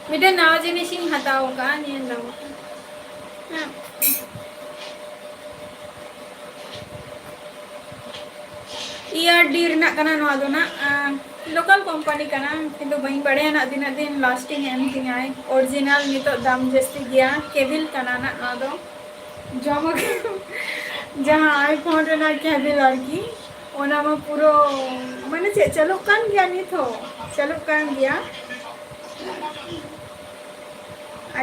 ᱢᱤᱫᱴᱮᱱ ᱱᱟᱣᱟ ᱡᱤᱱᱤᱥ ᱤᱧ ᱦᱟᱛᱟᱣ ᱟᱠᱟᱫᱼᱟ, ᱧᱮᱞ ᱫᱟᱵᱚ᱾ ᱦᱮᱸ᱾ ᱤ ᱟᱨ ᱰᱤ ᱨᱮᱱᱟᱜ ᱠᱟᱱᱟ ᱱᱚᱣᱟ ᱫᱚ ᱱᱟᱜ, ᱟᱸ, local company ᱠᱟᱱᱟ, ᱠᱤᱱᱛᱩ ᱵᱟᱹᱧ ᱵᱟᱲᱟᱭᱟ ᱱᱟᱜ ᱛᱤᱱᱟᱹᱜ ᱫᱤᱱ lasting ᱮᱢ ᱛᱤᱧᱟᱭ᱾ Original ᱱᱤᱛᱚᱜ ᱫᱟᱢ ᱡᱟᱹᱥᱛᱤ ᱜᱮᱭᱟ, ᱠᱮᱵᱤᱞ ᱠᱟᱱᱟ ᱱᱟᱜ ᱱᱚᱣᱟ ᱫᱚ᱾ ᱡᱚᱢ ᱟᱠᱟᱫ ᱡᱟᱦᱟᱸ iPhone ᱨᱮᱱᱟᱜ ᱠᱮᱵᱤᱞ ᱟᱨᱠᱤ, ᱚᱱᱟ ᱢᱟ ᱯᱩᱨᱟᱹ ᱢᱟᱱᱮ ᱪᱮᱫ ᱪᱟᱹᱞᱩᱜ ᱠᱟᱱ ᱜᱮᱭᱟ, ᱱᱤᱛ ᱦᱚᱸ ᱪᱟᱹᱞᱩᱜ ᱠᱟᱱ ᱜᱮᱭᱟ᱾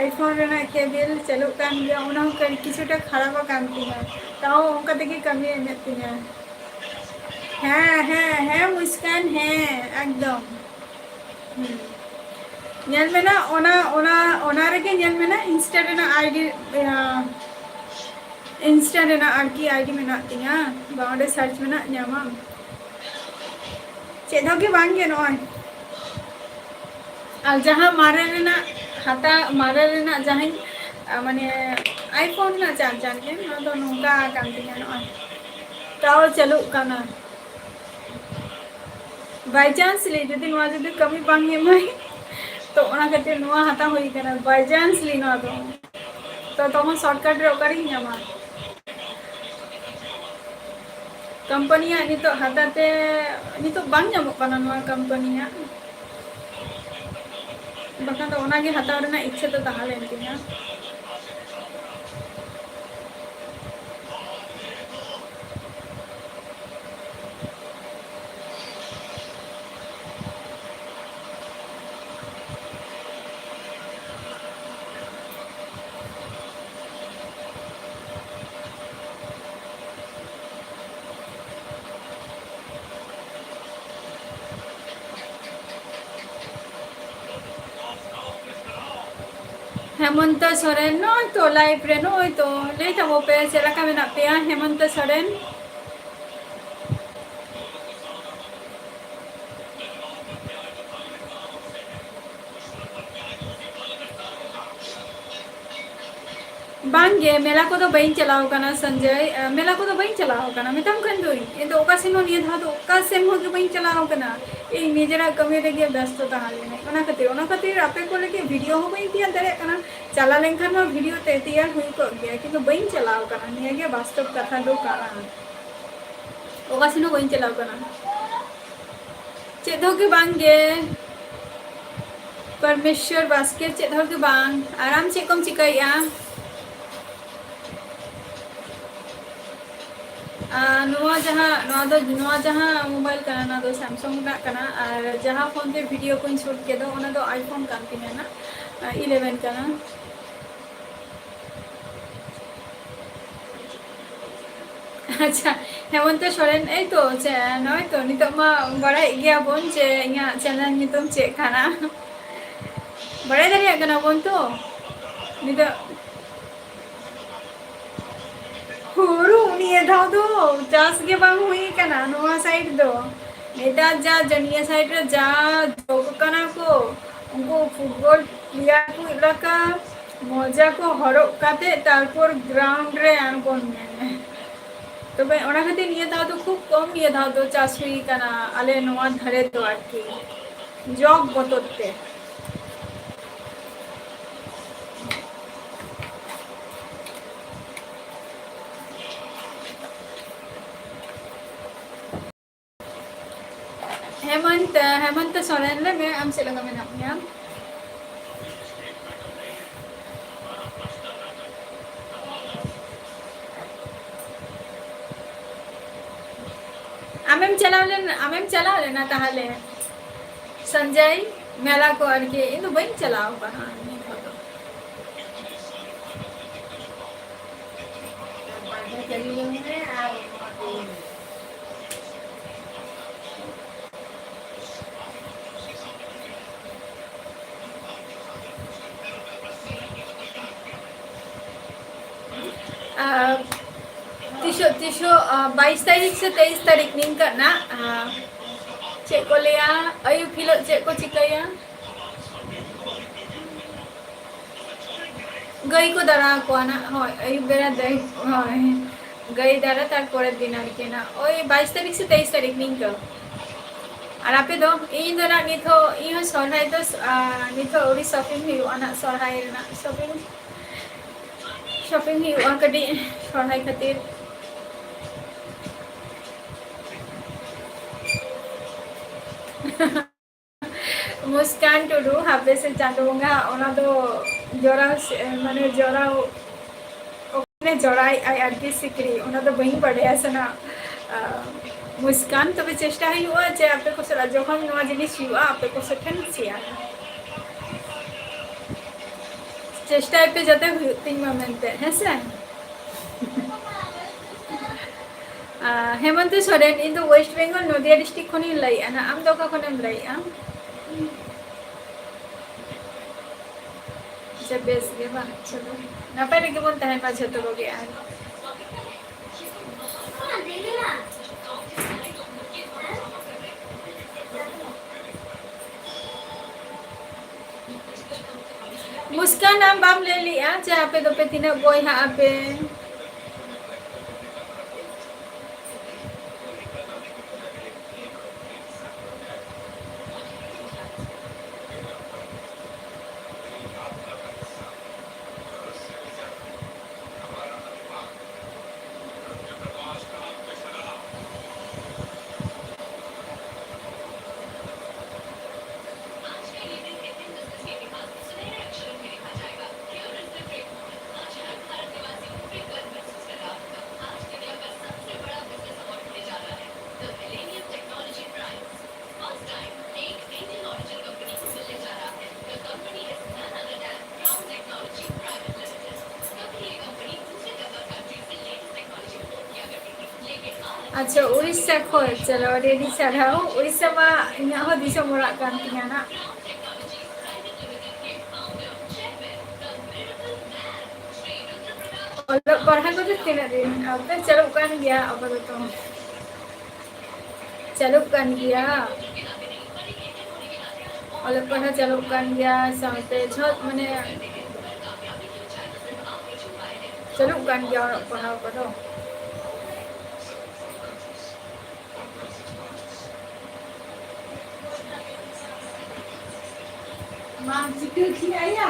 iPhone ᱨᱮᱱᱟᱜ ᱠᱮᱵᱤᱞ ᱪᱟᱹᱞᱩᱜ ᱠᱟᱱ ᱜᱮᱭᱟ, ᱚᱱᱟ ᱦᱚᱸ ᱠᱟᱹᱡ ᱠᱤᱪᱷᱩᱴᱟ ᱠᱷᱟᱨᱟᱯ ᱟᱠᱟᱱ ᱛᱤᱧᱟᱹ, ᱛᱟᱣ ᱚᱱᱠᱟ ᱛᱮᱜᱮ ᱠᱟᱹᱢᱤ ᱮᱢᱮᱫ ᱛᱤᱧᱟᱹ᱾ ᱦᱮᱸ, ᱦᱮᱸ, ᱦᱮᱸ, ᱢᱩᱥᱠᱟᱱ, ᱦᱮᱸ, ᱮᱠᱫᱚᱢ᱾ ᱦᱩᱸ᱾ ᱧᱮᱞ ᱢᱮ ᱱᱟ, ᱚᱱᱟ, ᱚᱱᱟ, ᱚᱱᱟ ᱨᱮᱜᱮ ᱧᱮᱞ ᱢᱮ ᱱᱟ, Insta ᱨᱮᱱᱟᱜ ᱟᱭᱰᱤ, ᱤᱭᱟᱹ, Insta ᱨᱮᱱᱟᱜ ᱟᱨᱠᱤ ᱟᱭᱰᱤ ᱢᱮᱱᱟᱜ ᱛᱤᱧᱟ, ᱵᱟ ᱚᱸᱰᱮ search ᱢᱮᱱᱟᱜ ᱧᱟᱢᱟᱢ᱾ ᱪᱮᱫ ᱦᱚᱸ ᱜᱮ ᱵᱟᱝ ᱜᱮ ᱱᱚᱜᱼᱚᱭ᱾ ᱟᱨ ᱡᱟᱦᱟᱸ ᱢᱟᱨᱮ ᱨᱮᱱᱟᱜ ᱦᱟᱛᱟᱣ, ᱢᱟᱨᱮ ᱨᱮᱱᱟᱜ ᱡᱟᱦᱟᱸᱧ, ᱟ, ᱢᱟᱱᱮ iPhone ᱨᱮᱱᱟᱜ charger ᱜᱮ, ᱱᱚᱣᱟ ᱫᱚ ᱱᱚᱝᱠᱟ ᱟᱠᱟᱱ ᱛᱤᱧᱟ ᱱᱚᱜᱼᱚᱭ᱾ ᱛᱟᱣ ᱪᱟᱹᱞᱩᱜ ᱠᱟᱱᱟ᱾ By chance ᱞᱟᱹᱭ ᱡᱩᱫᱤ ᱱᱚᱣᱟ ᱡᱩᱫᱤ ᱠᱟᱹᱢᱤ ᱵᱟᱝ ᱮᱢᱟᱭ, ᱛᱚ ᱚᱱᱟ ᱠᱷᱟᱹᱛᱤᱨ ᱱᱚᱣᱟ ᱦᱟᱛᱟᱣ ᱦᱩᱭ ᱠᱟᱱᱟ, by chance ᱞᱟᱹᱭ ᱱᱚᱣᱟ ᱫᱚ᱾ ᱛᱚ ᱛᱚᱠᱷᱚᱱ shortcut ᱨᱮ ᱚᱠᱟᱨᱤᱧ ᱧᱟᱢᱟ? ᱠᱳᱢᱯᱟᱱᱤᱭᱟᱜ ᱱᱤᱛᱚᱜ ᱦᱟᱛᱟᱣ ᱛᱮ, ᱱᱤᱛᱚᱜ ᱵᱟᱝ ᱧᱟᱢᱚᱜ ᱠᱟᱱᱟ ᱱᱚᱣᱟ ᱠᱳᱢᱯᱟᱱᱤᱭᱟᱜ, ᱵᱟᱠᱷᱟᱱ ᱫᱚ ᱚᱱᱟᱜᱮ ᱦᱟᱛᱟᱣ ᱨᱮᱱᱟᱜ ᱤᱪᱪᱷᱟᱹ ᱫᱚ ᱛᱟᱦᱮᱸ ᱞᱮᱱ ᱛᱤᱧᱟ᱾ ᱦᱮᱢᱚᱱᱛᱚ ᱥᱚᱨᱮᱱ, ᱱᱚᱜᱼᱚᱭ ᱛᱚ live ᱨᱮ, ᱱᱚᱜᱼᱚᱭ ᱛᱚ ᱞᱟᱹᱭ ᱛᱟᱵᱚ ᱯᱮ, ᱪᱮᱫ ᱞᱮᱠᱟ ᱢᱮᱱᱟᱜ ᱯᱮᱭᱟ? ᱦᱮᱢᱚᱱᱛᱚ ᱥᱚᱨᱮᱱ᱾ ᱵᱟᱝᱜᱮ, ᱢᱮᱞᱟ ᱠᱚᱫᱚ ᱵᱟᱹᱧ ᱪᱟᱞᱟᱣ ᱟᱠᱟᱱᱟ ᱥᱚᱧᱡᱚᱭ᱾ ᱟᱸ, ᱢᱮᱞᱟ ᱠᱚᱫᱚ ᱵᱟᱹᱧ ᱪᱟᱞᱟᱣ ᱟᱠᱟᱱᱟ, ᱢᱮᱛᱟᱢ ᱠᱟᱱ ᱫᱚᱧ᱾ ᱤᱧ ᱫᱚ ᱚᱠᱟ ᱥᱮᱱ ᱦᱚᱸ ᱱᱤᱭᱟᱹ ᱫᱷᱟᱣ ᱫᱚ ᱚᱠᱟ ᱥᱮᱱ ᱦᱚᱸ ᱜᱮ ᱵᱟᱹᱧ ᱪᱟᱞᱟᱣ ᱟᱠᱟᱱᱟ᱾ ᱤᱧ ᱱᱤᱡᱮᱨᱟᱜ ᱠᱟᱹᱢᱤ ᱨᱮᱜᱮ ᱵᱮᱥᱛᱚ ᱛᱟᱦᱮᱸ ᱞᱮᱱᱟᱹᱧ᱾ ᱚᱱᱟ ᱠᱷᱟᱹᱛᱤᱨ, ᱚᱱᱟ ᱠᱷᱟᱹᱛᱤᱨ ᱟᱯᱮ ᱠᱚ ᱞᱟᱹᱜᱤᱫ ᱵᱷᱤᱰᱤᱭᱳ ᱦᱚᱸ ᱵᱟᱹᱧ ᱛᱮᱭᱟᱨ ᱫᱟᱲᱮᱭᱟᱜ ᱠᱟᱱᱟ᱾ ᱪᱟᱞᱟᱣ ᱞᱮᱱᱠᱷᱟᱱ ᱢᱟ ᱵᱷᱤᱰᱤᱭᱳ ᱛᱮ ᱛᱮᱭᱟᱨ ᱦᱩᱭ ᱠᱚᱜ ᱜᱮᱭᱟ, ᱠᱤᱱᱛᱩ ᱵᱟᱹᱧ ᱪᱟᱞᱟᱣ ᱟᱠᱟᱱᱟ᱾ ᱱᱤᱭᱟᱹ ᱜᱮ ᱵᱟᱥᱛᱚᱵ ᱠᱟᱛᱷᱟ ᱫᱚ ᱠᱟᱱᱟ᱾ ᱚᱠᱟ ᱥᱮᱱ ᱦᱚᱸ ᱵᱟᱹᱧ ᱪᱟᱞᱟᱣ ᱟᱠᱟᱱᱟ᱾ ᱪᱮᱫ ᱦᱚᱸ ᱜᱮ ᱵᱟᱝ ᱜᱮ᱾ ᱯᱚᱨᱢᱮᱥᱣᱚᱨ ᱵᱟᱥᱠᱮ, ᱪᱮᱫ ᱦᱚᱸ ᱜᱮ ᱵᱟᱝ᱾ ᱟᱨ ᱟᱢ ᱪᱮᱫ ᱠᱚᱢ ᱪᱤᱠᱟᱹᱭᱮᱫᱼᱟ? ᱟᱨ ᱱᱚᱣᱟ ᱡᱟᱦᱟᱸ, ᱱᱚᱣᱟ ᱫᱚ, ᱱᱚᱣᱟ ᱡᱟᱦᱟᱸ ᱢᱳᱵᱟᱭᱤᱞ ᱠᱟᱱᱟ, ᱱᱚᱣᱟ ᱫᱚ ᱥᱟᱢᱥᱩᱝ ᱨᱮᱱᱟᱜ ᱠᱟᱱᱟ᱾ ᱟᱨ ᱡᱟᱦᱟᱸ ᱯᱷᱳᱱ ᱛᱮ ᱵᱷᱤᱰᱤᱭᱳ ᱠᱚᱧ ᱥᱩᱴ ᱠᱮᱫᱟ, ᱚᱱᱟ ᱫᱚ ᱟᱭᱯᱷᱳᱱ ᱠᱟᱱ ᱛᱤᱧᱟᱹ ᱱᱟᱜ, ᱤᱞᱮᱵᱷᱮᱱ ᱠᱟᱱᱟ᱾ ᱟᱪᱪᱷᱟ, ᱦᱮᱢᱚᱱᱛᱚ ᱥᱚᱨᱮᱱ, ᱮᱭ ᱛᱚ, ᱪᱮ-, ᱱᱚᱜᱼᱚᱭ ᱛᱚ, ᱱᱤᱛᱚᱜ ᱢᱟ ᱵᱟᱲᱟᱭᱮᱫ ᱜᱮᱭᱟ ᱵᱚᱱ ᱡᱮ ᱤᱧᱟᱹᱜ ᱪᱮᱱᱮᱞ ᱧᱩᱛᱩᱢ ᱪᱮᱫ ᱠᱟᱱᱟ᱾ ᱵᱟᱲᱟᱭ ᱫᱟᱲᱮᱭᱟᱜ ᱠᱟᱱᱟ ᱵᱚᱱ ᱛᱚ? ᱱᱤᱛᱚᱜ ᱦᱩᱲᱩ ᱱᱤᱭᱟᱹ ᱫᱷᱟᱣ ᱫᱚ ᱪᱟᱥ ᱜᱮ ᱵᱟᱝ ᱦᱩᱭ ᱠᱟᱱᱟ ᱱᱚᱣᱟ ᱥᱟᱭᱤᱰ ᱫᱚ᱾ ᱱᱮᱛᱟᱨ ᱡᱟ, ᱡᱟ ᱱᱤᱭᱟᱹ ᱥᱟᱭᱤᱰ ᱨᱮ ᱡᱟ ᱡᱚᱜ ᱠᱟᱱᱟ ᱠᱚ, ᱩᱱᱠᱩ ᱯᱷᱩᱴᱵᱚᱞ ᱯᱞᱮᱭᱟᱨ ᱠᱚ ᱞᱮᱠᱟ ᱢᱚᱡᱟ ᱠᱚ ᱦᱚᱨᱚᱜ ᱠᱟᱛᱮ ᱛᱟᱨᱯᱚᱨ ᱜᱨᱟᱣᱩᱱᱰ ᱨᱮ ᱟᱬᱜᱚᱱ ᱢᱮ᱾ ᱛᱚᱵᱮ ᱚᱱᱟ ᱠᱷᱟᱹᱛᱤᱨ ᱱᱤᱭᱟᱹ ᱫᱷᱟᱣ ᱫᱚ ᱠᱷᱩᱵ ᱠᱚᱢ ᱱᱤᱭᱟᱹ ᱫᱷᱟᱣ ᱫᱚ ᱪᱟᱥ ᱦᱩᱭ ᱠᱟᱱᱟ ᱟᱞᱮ ᱱᱚᱣᱟ ᱫᱷᱟᱨᱮ ᱫᱚ ᱟᱨᱠᱤ, ᱡᱚᱜ ᱵᱚᱛᱚᱨ ᱛᱮ᱾ ᱦᱮᱢᱚᱱᱛ, ᱦᱮᱢᱚᱱᱛ ᱥᱚᱨᱮᱱ, ᱞᱟᱹᱭ ᱢᱮ, ᱟᱢ ᱪᱮᱫ ᱞᱮᱠᱟ ᱢᱮᱱᱟᱜ ᱢᱮᱭᱟ? ᱟᱢᱮᱢ ᱪᱟᱞᱟᱣ ᱞᱮᱱ, ᱟᱢᱮᱢ ᱪᱟᱞᱟᱣ ᱞᱮᱱᱟ ᱛᱟᱦᱞᱮ ᱥᱚᱧᱡᱚᱭ, ᱢᱮᱞᱟ ᱠᱚ ᱟᱨᱠᱤ? ᱤᱧ ᱫᱚ ᱵᱟᱹᱧ ᱪᱟᱞᱟᱣ ᱟᱠᱟᱱᱟ ᱱᱤᱛ ᱦᱚᱸ᱾ ᱟᱨ ᱛᱤᱥᱚᱜ, ᱛᱤᱥᱚᱜ, ᱟᱨ, ᱵᱟᱭᱤᱥ ᱛᱟᱹᱨᱤᱠᱷ ᱥᱮ ᱛᱮᱭᱤᱥ ᱛᱟᱹᱨᱤᱠᱷ ᱱᱤᱝᱠᱟᱹ ᱱᱟᱜ, ᱟᱨ, ᱪᱮᱫ ᱠᱚ ᱞᱟᱹᱭᱟ, ᱟᱹᱭᱩᱵ ᱦᱤᱞᱳᱜ ᱪᱮᱫ ᱠᱚ ᱪᱤᱠᱟᱹᱭᱟ? ᱜᱟᱹᱭ ᱠᱚ ᱫᱟᱬᱟ ᱟᱠᱚᱣᱟ ᱱᱟᱜ, ᱦᱳᱭ, ᱟᱹᱭᱩᱵ ᱵᱮᱲᱟ ᱫᱟᱹᱭ, ᱦᱳᱭ, ᱜᱟᱹᱭ ᱫᱟᱬᱟ, ᱛᱟᱨᱯᱚᱨᱮᱨ ᱫᱤᱱ ᱟᱨᱠᱤ ᱱᱟᱜ, ᱳᱭ ᱵᱟᱭᱤᱥ ᱛᱟᱹᱨᱤᱠᱷ ᱥᱮ ᱛᱮᱭᱤᱥ ᱛᱟᱹᱨᱤᱠᱷ ᱱᱤᱝᱠᱟᱹ᱾ ᱟᱨ ᱟᱯᱮ ᱫᱚ? ᱤᱧ ᱫᱚ ᱱᱟᱜ ᱱᱤᱛ ᱦᱚᱸ, ᱤᱧ ᱦᱚᱸ ᱥᱚᱨᱦᱟᱭ ᱫᱚ, ᱟ, ᱱᱤᱛ ᱦᱚᱸ ᱟᱹᱣᱨᱤ shopping ᱦᱩᱭᱩᱜᱼᱟ ᱱᱟᱜ, ᱥᱚᱨᱦᱟᱭ ᱨᱮᱱᱟᱜ shopping, shopping ᱦᱩᱭᱩᱜᱼᱟ ᱠᱟᱹᱴᱤᱡ ᱥᱚᱨᱦᱟᱭ ᱠᱷᱟᱹᱛᱤᱨ᱾ ᱢᱩᱥᱠᱟᱱ ᱴᱩᱰᱩ, ᱦᱟᱯᱮ ᱥᱮ ᱪᱟᱸᱫᱳ ᱵᱚᱸᱜᱟ, ᱚᱱᱟ ᱫᱚ ᱡᱚᱨᱟᱣ ᱥᱮ-, ᱢᱟᱱᱮ ᱡᱚᱨᱟᱣ, ᱚᱠᱟᱨᱮ ᱡᱚᱲᱟᱭᱮᱫ ᱟᱭ ᱟᱨᱠᱤ ᱥᱤᱠᱲᱤ, ᱚᱱᱟ ᱫᱚ ᱵᱟᱹᱧ ᱵᱟᱰᱟᱭᱟ ᱥᱮ ᱱᱟᱜ᱾ ᱟᱸ, ᱢᱩᱥᱠᱟᱱ, ᱛᱚᱵᱮ ᱪᱮᱥᱴᱟ ᱦᱩᱭᱩᱜᱼᱟ ᱡᱮ ᱟᱯᱮ ᱠᱚ ᱥᱟᱞᱟᱜ ᱡᱚᱠᱷᱚᱱ ᱱᱚᱣᱟ ᱡᱤᱱᱤᱥ ᱦᱩᱭᱩᱜᱼᱟ, ᱟᱯᱮ ᱠᱚ ᱥᱮᱫ ᱴᱷᱮᱱ share᱾ ᱪᱮᱥᱴᱟᱭ ᱯᱮ ᱡᱟᱛᱮ ᱦᱩᱭᱩᱜ ᱛᱤᱧ ᱢᱟ ᱢᱮᱱᱛᱮ, ᱦᱮᱸ ᱥᱮ? ᱟᱸ, ᱦᱮᱢᱚᱱᱛᱚ ᱥᱚᱨᱮᱱ, ᱤᱧ ᱫᱚ West Bengal, ᱱᱚᱫᱤᱭᱟ district ᱠᱷᱚᱱᱤᱧ ᱞᱟᱹᱭᱮᱫᱼᱟ ᱱᱟᱜ᱾ ᱟᱢ ᱫᱚ ᱚᱠᱟ ᱠᱷᱚᱱᱮᱢ ᱞᱟᱹᱭᱮᱫᱼᱟ? ᱟᱪᱪᱷᱟ, ᱵᱮᱥ ᱜᱮ ᱵᱟᱝ? ᱪᱚᱞᱚ, ᱱᱟᱯᱟᱭ ᱨᱮᱜᱮ ᱵᱚᱱ ᱛᱟᱦᱮᱱ ᱢᱟ ᱡᱷᱚᱛᱚ ᱠᱚᱜᱮ᱾ ᱟᱨ ᱢᱩᱥᱠᱟᱱ, ᱟᱢ ᱵᱟᱢ ᱞᱟᱹᱭ ᱞᱮᱜᱼᱟ ᱡᱮ ᱟᱯᱮ ᱫᱚᱯᱮ ᱛᱤᱱᱟᱹᱜ ᱵᱚᱭᱦᱟᱜ ᱟᱯᱮ? ᱟᱪᱪᱷᱟ, ᱩᱲᱤᱥᱥᱟ ᱠᱷᱚᱱ, ᱪᱚᱞᱚ, ᱟᱹᱰᱤ ᱟᱹᱰᱤ ᱥᱟᱨᱦᱟᱣ᱾ ᱩᱲᱤᱥᱥᱟ ᱢᱟ ᱤᱧᱟᱹᱜ ᱦᱚᱸ ᱫᱤᱥᱚᱢ ᱚᱲᱟᱜ ᱠᱟᱱ ᱛᱤᱧᱟ ᱱᱟᱜ᱾ ᱚᱞᱚᱜ ᱯᱟᱲᱦᱟᱣ ᱠᱚᱫᱚ ᱛᱤᱱᱟᱹᱜ ᱫᱤᱱ? ᱟᱯᱮ ᱪᱟᱹᱞᱩᱜ ᱠᱟᱱ ᱜᱮᱭᱟ ᱟᱯᱟᱛᱚᱛᱚ᱾ ᱪᱟᱹᱞᱩᱜ ᱠᱟᱱ ᱜᱮᱭᱟ᱾ ᱚᱞᱚᱜ ᱯᱟᱲᱦᱟᱣ ᱪᱟᱹᱞᱩᱜ ᱠᱟᱱ ᱜᱮᱭᱟ, ᱥᱟᱶᱛᱮ ᱡᱷᱚᱛ-, ᱢᱟᱱᱮ, ᱪᱟᱹᱞᱩᱜ ᱠᱟᱱ ᱜᱮᱭᱟ ᱚᱞᱚᱜ ᱯᱟᱲᱦᱟᱣ ᱠᱚᱫᱚ᱾ ᱢᱟ ᱪᱤᱠᱟᱹ ᱠᱮᱜᱼᱟ ᱭᱟ?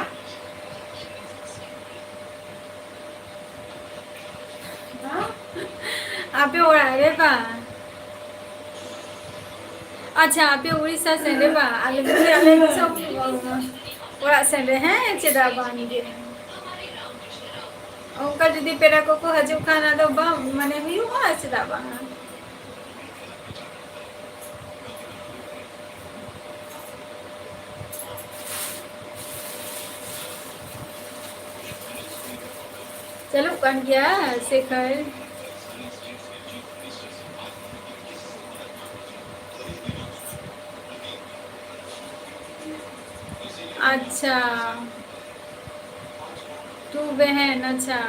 ᱦᱮᱸ? ᱟᱯᱮ ᱚᱲᱟᱜ ᱨᱮ ᱵᱟᱝ? ᱟᱪᱪᱷᱟ, ᱟᱯᱮ ᱩᱲᱤᱥᱥᱟ ᱥᱮᱱ ᱨᱮ ᱵᱟᱝ? ᱟᱞᱮ ᱫᱚ ᱟᱞᱮ ᱫᱤᱥᱚᱢ ᱚᱲᱟᱜ ᱥᱮᱱ ᱨᱮ, ᱦᱮᱸ, ᱪᱮᱫᱟᱜ ᱵᱟᱝ ᱜᱮ? ᱚᱱᱠᱟ ᱡᱩᱫᱤ ᱯᱮᱲᱟ ᱠᱚᱠᱚ ᱦᱤᱡᱩᱜ ᱠᱷᱟᱱ, ᱟᱫᱚ ᱵᱟᱝ, ᱢᱟᱱᱮ, ᱦᱩᱭᱩᱜᱼᱟ, ᱪᱮᱫᱟᱜ ᱵᱟᱝ? ᱪᱟᱹᱞᱩᱜ ᱠᱟᱱ ᱜᱮᱭᱟ ᱥᱮᱠᱷᱟᱨ᱾ ᱟᱪᱪᱷᱟ, ᱴᱩ ᱵᱮᱦᱮᱱ, ᱟᱪᱪᱷᱟ᱾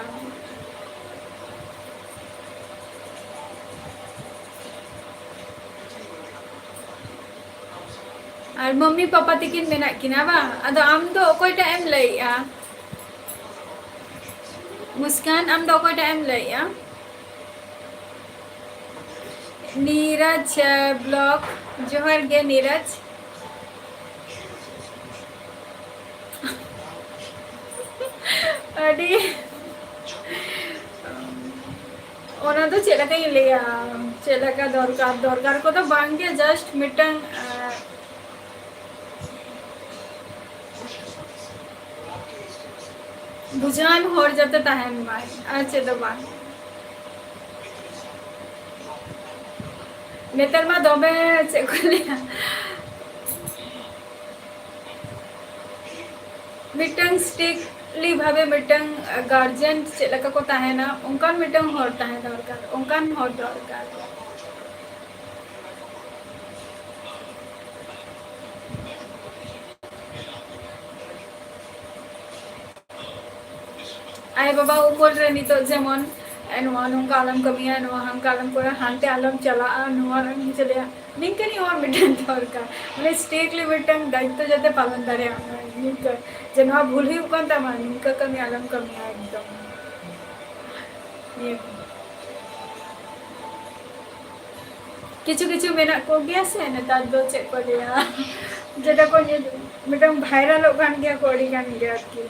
ᱟᱨ ᱢᱟᱢᱢᱤ ᱯᱟᱯᱟ ᱛᱟᱹᱠᱤᱱ ᱢᱮᱱᱟᱜ ᱠᱤᱱᱟ ᱵᱟᱝ? ᱟᱫᱚ ᱟᱢ ᱫᱚ ᱚᱠᱚᱭᱴᱟᱜ ᱮᱢ ᱞᱟᱹᱭᱮᱜᱼᱟ? ᱢᱩᱥᱠᱟᱱ, ᱟᱢ ᱫᱚ ᱚᱠᱚᱭᱴᱟᱜ ᱮᱢ ᱞᱟᱹᱭᱮᱜᱼᱟ? ᱱᱤᱨᱟᱡᱽ, ᱟᱸ, ᱵᱞᱚᱜ, ᱡᱚᱦᱟᱨ ᱜᱮ ᱱᱤᱨᱟᱡᱽ᱾ ᱟᱹᱰᱤ, ᱚᱱᱟ ᱫᱚ ᱪᱮᱫ ᱞᱮᱠᱟᱧ ᱞᱟᱹᱭᱟ, ᱪᱮᱫ ᱞᱮᱠᱟ ᱫᱚᱨᱠᱟᱨ, ᱫᱚᱨᱠᱟᱨ ᱠᱚᱫᱚ ᱵᱟᱝ ᱜᱮ, just ᱢᱤᱫᱴᱟᱝ, ᱟᱸ, ᱵᱩᱡᱷᱟᱹᱣᱟᱱ ᱦᱚᱲ ᱡᱟᱛᱮ ᱛᱟᱦᱮᱱ ᱢᱟᱭ, ᱟᱨ ᱪᱮᱫ ᱫᱚ ᱵᱟᱝ᱾ ᱱᱮᱛᱟᱨ ᱢᱟ ᱫᱚᱢᱮ ᱪᱮᱫ ᱠᱚ ᱞᱟᱹᱭᱟ, ᱢᱤᱫᱴᱟᱝ strictly ᱵᱷᱟᱵᱮ ᱢᱤᱫᱴᱟᱝ guardian ᱪᱮᱫ ᱞᱮᱠᱟ ᱠᱚ ᱛᱟᱦᱮᱱᱟ, ᱚᱱᱠᱟᱱ ᱢᱤᱫᱴᱟᱝ ᱦᱚᱲ ᱛᱟᱦᱮᱸ ᱫᱚᱨᱠᱟᱨ, ᱚᱱᱠᱟᱱ ᱦᱚᱲ ᱫᱚᱨᱠᱟᱨ᱾ ᱟᱭᱳ ᱵᱟᱵᱟ ᱩᱢᱮᱨ ᱨᱮ ᱱᱤᱛᱚᱜ ᱡᱮᱢᱚᱱ, ᱮ, ᱱᱚᱣᱟ ᱱᱚᱝᱠᱟ ᱟᱞᱚᱢ ᱠᱟᱹᱢᱤᱭᱟ, ᱱᱚᱣᱟ ᱦᱟᱱᱠᱟ ᱟᱞᱚᱢ ᱠᱚᱨᱟ, ᱦᱟᱱᱛᱮ ᱟᱞᱚᱢ ᱪᱟᱞᱟᱜᱼᱟ, ᱱᱚᱣᱟ ᱟᱞᱚᱢ ᱪᱟᱞᱟᱜᱼᱟ, ᱱᱤᱝᱠᱟᱹᱱᱤᱡ ᱦᱚᱲ ᱢᱤᱫᱴᱮᱱ ᱫᱚᱨᱠᱟᱨ᱾ ᱢᱟᱱᱮ, strictly ᱢᱤᱫᱴᱟᱝ ᱫᱟᱭᱤᱛᱛᱚ ᱡᱟᱛᱮ ᱯᱟᱞᱚᱱ ᱫᱟᱲᱮᱭᱟᱜ ᱢᱟ, ᱱᱤᱝᱠᱟᱹ ᱡᱮ ᱱᱚᱣᱟ ᱵᱷᱩᱞ ᱦᱩᱭᱩᱜ ᱠᱟᱱ ᱛᱟᱢᱟ, ᱱᱤᱝᱠᱟᱹ ᱠᱟᱹᱢᱤ ᱟᱞᱚᱢ ᱠᱟᱹᱢᱤᱭᱟ ᱮᱠᱫᱚᱢ᱾ ᱠᱤᱪᱷᱩ ᱠᱤᱪᱷᱩ ᱢᱮᱱᱟᱜ ᱠᱚᱜᱮᱭᱟ ᱥᱮ ᱱᱮᱛᱟᱨ ᱫᱚ, ᱪᱮᱫ ᱠᱚ ᱞᱟᱹᱭᱟ, ᱡᱮᱴᱟ ᱠᱚ ᱧᱮᱞ, ᱢᱤᱫᱴᱟᱝ ᱵᱷᱟᱭᱨᱟᱞᱚᱜ ᱠᱟᱱ ᱜᱮᱭᱟ ᱠᱚ ᱟᱹᱰᱤ ᱜᱟᱱ ᱜᱮ ᱟᱨᱠᱤ᱾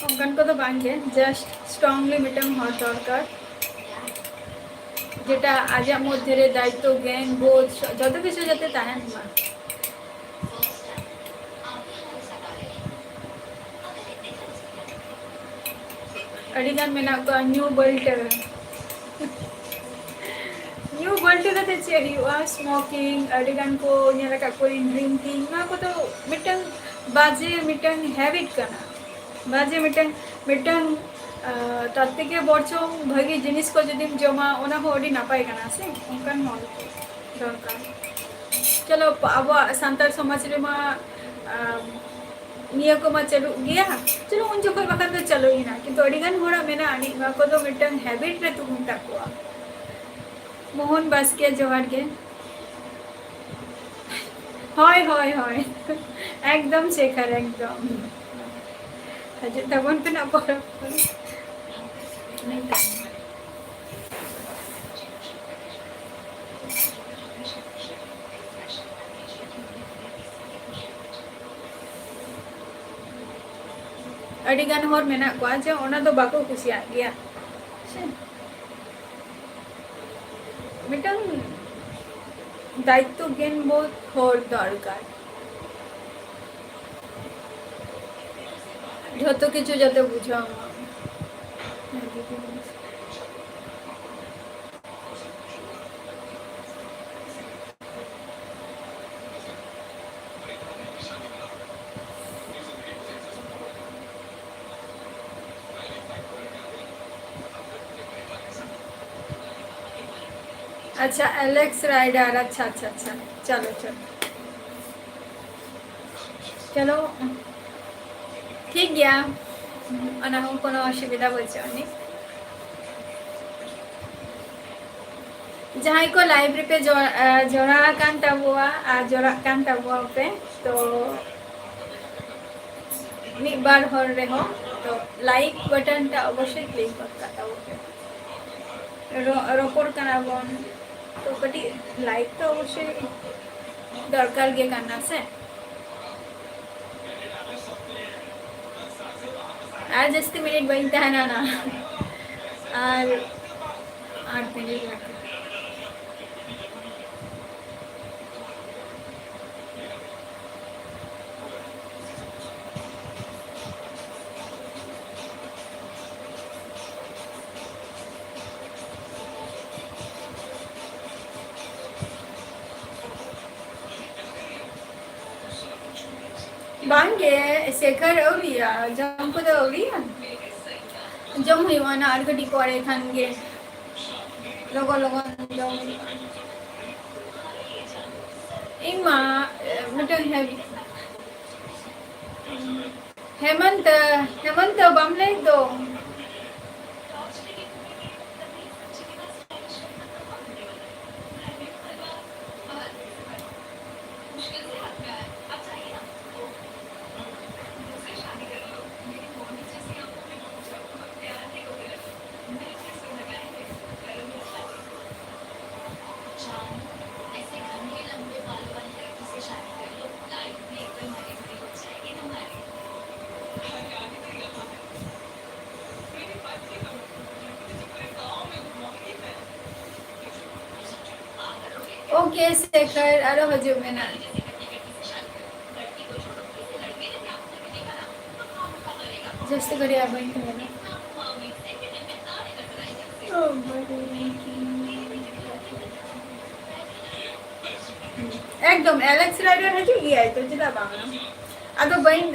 ᱚᱱᱠᱟᱱ ᱠᱚᱫᱚ ᱵᱟᱝ ᱜᱮ, just strongly ᱢᱤᱫᱴᱟᱝ ᱦᱚᱲ ᱫᱚᱨᱠᱟᱨ, ᱡᱮᱴᱟ ᱟᱡᱟᱜ ᱢᱚᱫᱽᱫᱷᱮ ᱨᱮ ᱫᱟᱭᱤᱛᱛᱚ, ᱜᱮᱭᱟᱱ, ᱵᱳᱫᱷ, ᱡᱚᱛᱚ ᱠᱤᱪᱷᱩ ᱡᱟᱛᱮ ᱛᱟᱦᱮᱱ ᱢᱟ᱾ ᱟᱹᱰᱤ ᱜᱟᱱ ᱢᱮᱱᱟᱜ ᱠᱚᱣᱟ ᱧᱩ ᱵᱟᱹᱞᱴᱟᱹ᱾ ᱧᱩ ᱵᱟᱹᱞᱴᱟᱹ ᱠᱟᱛᱮ ᱪᱮᱫ ᱦᱩᱭᱩᱜᱼᱟ? Smoking, ᱟᱹᱰᱤ ᱜᱟᱱ ᱠᱚ ᱧᱮᱞ ᱟᱠᱟᱫ ᱠᱚᱣᱟᱧ, drinking, ᱱᱚᱣᱟ ᱠᱚᱫᱚ ᱢᱤᱫᱴᱟᱝ ᱵᱟᱡᱮ ᱢᱤᱫᱴᱟᱝ habit ᱠᱟᱱᱟ, ᱵᱟᱡᱮ ᱢᱤᱫᱴᱟᱝ, ᱢᱤᱫᱴᱟᱝ, ᱟᱸ, ᱛᱟᱨ ᱛᱷᱮᱠᱮ ᱵᱚᱨᱪᱚᱝ ᱵᱷᱟᱹᱜᱤ ᱡᱤᱱᱤᱥ ᱠᱚ ᱡᱩᱫᱤᱢ ᱡᱚᱢᱟ, ᱚᱱᱟ ᱦᱚᱸ ᱟᱹᱰᱤ ᱱᱟᱯᱟᱭ ᱠᱟᱱᱟ ᱥᱮ, ᱚᱱᱠᱟᱱ ᱦᱚᱲ ᱠᱚ ᱫᱚᱨᱠᱟᱨ᱾ ᱪᱚᱞᱚ, ᱟᱵᱚᱣᱟᱜ ᱥᱟᱱᱛᱟᱲ ᱥᱚᱢᱟᱡᱽ ᱨᱮᱢᱟ, ᱟᱸ, ᱱᱤᱭᱟᱹ ᱠᱚᱢᱟ ᱪᱟᱹᱞᱩᱜ ᱜᱮᱭᱟ, ᱪᱚᱞᱚ ᱩᱱ ᱡᱚᱠᱷᱚᱱ ᱵᱟᱠᱷᱟᱱ ᱫᱚ ᱪᱟᱹᱞᱩᱭᱮᱱᱟ, ᱠᱤᱱᱛᱩ ᱟᱹᱰᱤ ᱜᱟᱱ ᱦᱚᱲᱟᱜ ᱢᱮᱱᱟᱜᱼᱟ, ᱟᱹᱱᱤᱡ ᱱᱚᱣᱟ ᱠᱚᱫᱚ ᱢᱤᱫᱴᱟᱝ habit ᱨᱮ ᱛᱩᱜᱩᱱ ᱛᱟᱠᱚᱣᱟ᱾ ᱢᱳᱦᱚᱱ ᱵᱟᱥᱠᱮ, ᱡᱚᱦᱟᱨ ᱜᱮ᱾ ᱦᱳᱭ, ᱦᱳᱭ, ᱦᱳᱭ, ᱮᱠᱫᱚᱢ ᱥᱮᱠᱷᱟᱨ, ᱮᱠᱫᱚᱢ᱾ ᱦᱤᱡᱩᱜ ᱛᱟᱵᱚᱱ ᱯᱮ ᱱᱟᱜ ᱯᱚᱨᱚᱵᱽ ᱠᱚᱨᱮ᱾ ᱟᱹᱰᱤ ᱜᱟᱱ ᱦᱚᱲ ᱢᱮᱱᱟᱜ ᱠᱚᱣᱟ ᱡᱮ ᱚᱱᱟ ᱫᱚ ᱵᱟᱠᱚ ᱠᱩᱥᱤᱭᱟᱜ ᱜᱮᱭᱟ᱾ ᱥᱮ ᱢᱤᱫᱴᱟᱝ ᱫᱟᱭᱤᱛᱛᱚ ᱜᱮᱱ ᱵᱳᱫᱷ ᱦᱚᱲ ᱫᱚᱨᱠᱟᱨ, ᱡᱷᱚᱛᱚ ᱠᱤᱪᱷᱩ ᱡᱟᱛᱮ ᱵᱩᱡᱷᱟᱹᱣ ᱢᱟ᱾ ᱟᱪᱪᱷᱟ, ᱟᱞᱮᱠᱥ ᱨᱟᱭᱰᱟᱨ, ᱟᱪᱪᱷᱟ, ᱟᱪᱪᱷᱟ, ᱟᱪᱪᱷᱟ, ᱪᱚᱞᱚ, ᱪᱚᱞᱚ, ᱪᱚᱞᱚ, ᱴᱷᱤᱠ ᱜᱮᱭᱟ, ᱚᱱᱟ ᱦᱚᱸ ᱠᱳᱱᱳ ᱚᱥᱩᱵᱤᱫᱷᱟ ᱵᱟᱹᱪᱩᱜ ᱟᱹᱱᱤᱡ᱾ ᱡᱟᱦᱟᱸᱭ ᱠᱚ live ᱨᱮᱯᱮ ᱡᱚ-, ᱟ, ᱡᱚᱲᱟᱣ ᱟᱠᱟᱱ ᱛᱟᱵᱚᱣᱟ ᱟᱨ ᱡᱚᱲᱟᱜ ᱠᱟᱱ ᱛᱟᱵᱚᱣᱟ ᱯᱮ, ᱛᱚ ᱢᱤᱫ ᱵᱟᱨ ᱦᱚᱲ ᱨᱮᱦᱚᱸ ᱞᱟᱭᱤᱠ ᱵᱟᱴᱚᱱ ᱴᱟ ᱚᱵᱚᱥᱥᱳᱭ ᱠᱞᱤᱠ ᱜᱚᱫ ᱠᱟᱜ ᱛᱟᱵᱚᱱ ᱯᱮ᱾ ᱨᱚ-, ᱨᱚᱯᱚᱲ ᱠᱟᱱᱟ ᱵᱚᱱ, ᱛᱚ ᱠᱟᱹᱴᱤᱡ ᱞᱟᱭᱤᱠ ᱛᱚ ᱚᱵᱚᱥᱥᱳᱭ ᱫᱚᱨᱠᱟᱨ ᱜᱮ ᱠᱟᱱᱟ ᱥᱮ᱾ ᱟᱨ ᱡᱟᱹᱥᱛᱤ ᱢᱤᱱᱤᱴ ᱵᱟᱹᱧ ᱛᱟᱦᱮᱱᱟ ᱱᱟ᱾ ᱟᱨ ᱟᱴ ᱢᱤᱱᱤᱴ ᱵᱟᱠᱤ᱾ ᱵᱟᱝᱜᱮ, ᱥᱮᱠᱷᱟᱨ ᱟᱹᱣᱨᱤᱭᱟ, ᱡᱚᱢ ᱠᱚᱫᱚ ᱟᱹᱣᱨᱤᱭᱟ᱾ ᱡᱚᱢ ᱦᱩᱭᱩᱜᱼᱟ ᱱᱟ ᱟᱨ ᱠᱟᱹᱴᱤᱡ ᱯᱚᱨᱮ ᱠᱷᱟᱱ ᱜᱮ, ᱞᱚᱜᱚᱱ ᱞᱚᱜᱚᱱ ᱡᱚᱢ ᱦᱩᱭᱩᱜᱼᱟ᱾ ᱤᱧ ᱢᱟ, ᱮ, ᱢᱤᱫᱴᱟᱝ ᱦᱮ-, ᱦᱮᱢᱚᱱᱛᱚ, ᱦᱮᱢᱚᱱᱛᱚ ᱵᱟᱢ ᱞᱟᱹᱭ ᱫᱚ᱾ OK, ᱥᱮᱠᱷᱟᱨ, ᱟᱨᱚ ᱦᱤᱡᱩᱜ ᱢᱮ ᱱᱟᱜ᱾ ᱡᱟᱹᱥᱛᱤ ᱜᱷᱟᱹᱲᱤᱡ ᱟᱨ ᱵᱟᱹᱧ ᱛᱟᱦᱮᱱᱟ᱾ ᱮᱠᱫᱚᱢ, ᱮᱞᱮᱠᱥ ᱨᱟᱭᱰᱟᱨ ᱦᱤᱡᱩᱜ ᱜᱮᱭᱟᱭ ᱛᱚ, ᱪᱮᱫᱟᱜ ᱵᱟᱝᱟ? ᱟᱫᱚ ᱵᱟᱹᱧ,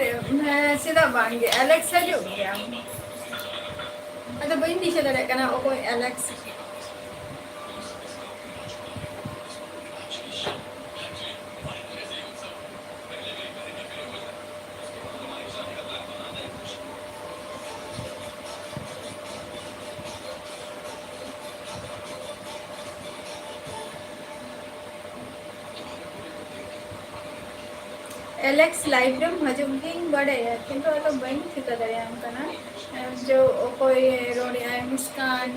ᱦᱮᱸ, ᱪᱮᱫᱟᱜ ᱵᱟᱝ ᱜᱮ, ᱮᱞᱮᱠᱥ ᱦᱤᱡᱩᱜ ᱜᱮᱭᱟ᱾ ᱟᱫᱚ ᱵᱟᱹᱧ ᱫᱤᱥᱟᱹ ᱫᱟᱲᱮᱭᱟᱜ ᱠᱟᱱᱟ ᱚᱠᱚᱭ ᱮᱞᱮᱠᱥ᱾ ᱮᱞᱮᱠᱥ ᱞᱟᱭᱤᱵᱷ ᱨᱮᱢ ᱦᱤᱡᱩᱜ ᱜᱤᱧ ᱵᱟᱰᱟᱭᱟ, ᱠᱤᱱᱛᱩ ᱟᱫᱚ ᱵᱟᱹᱧ ᱴᱷᱤᱠᱟᱹ ᱫᱟᱲᱮᱭᱟᱢ ᱠᱟᱱᱟ, ᱮ, ᱡᱮ ᱚᱠᱚᱭ ᱨᱚᱲᱮᱜᱼᱟᱭ ᱢᱩᱥᱠᱟᱱ᱾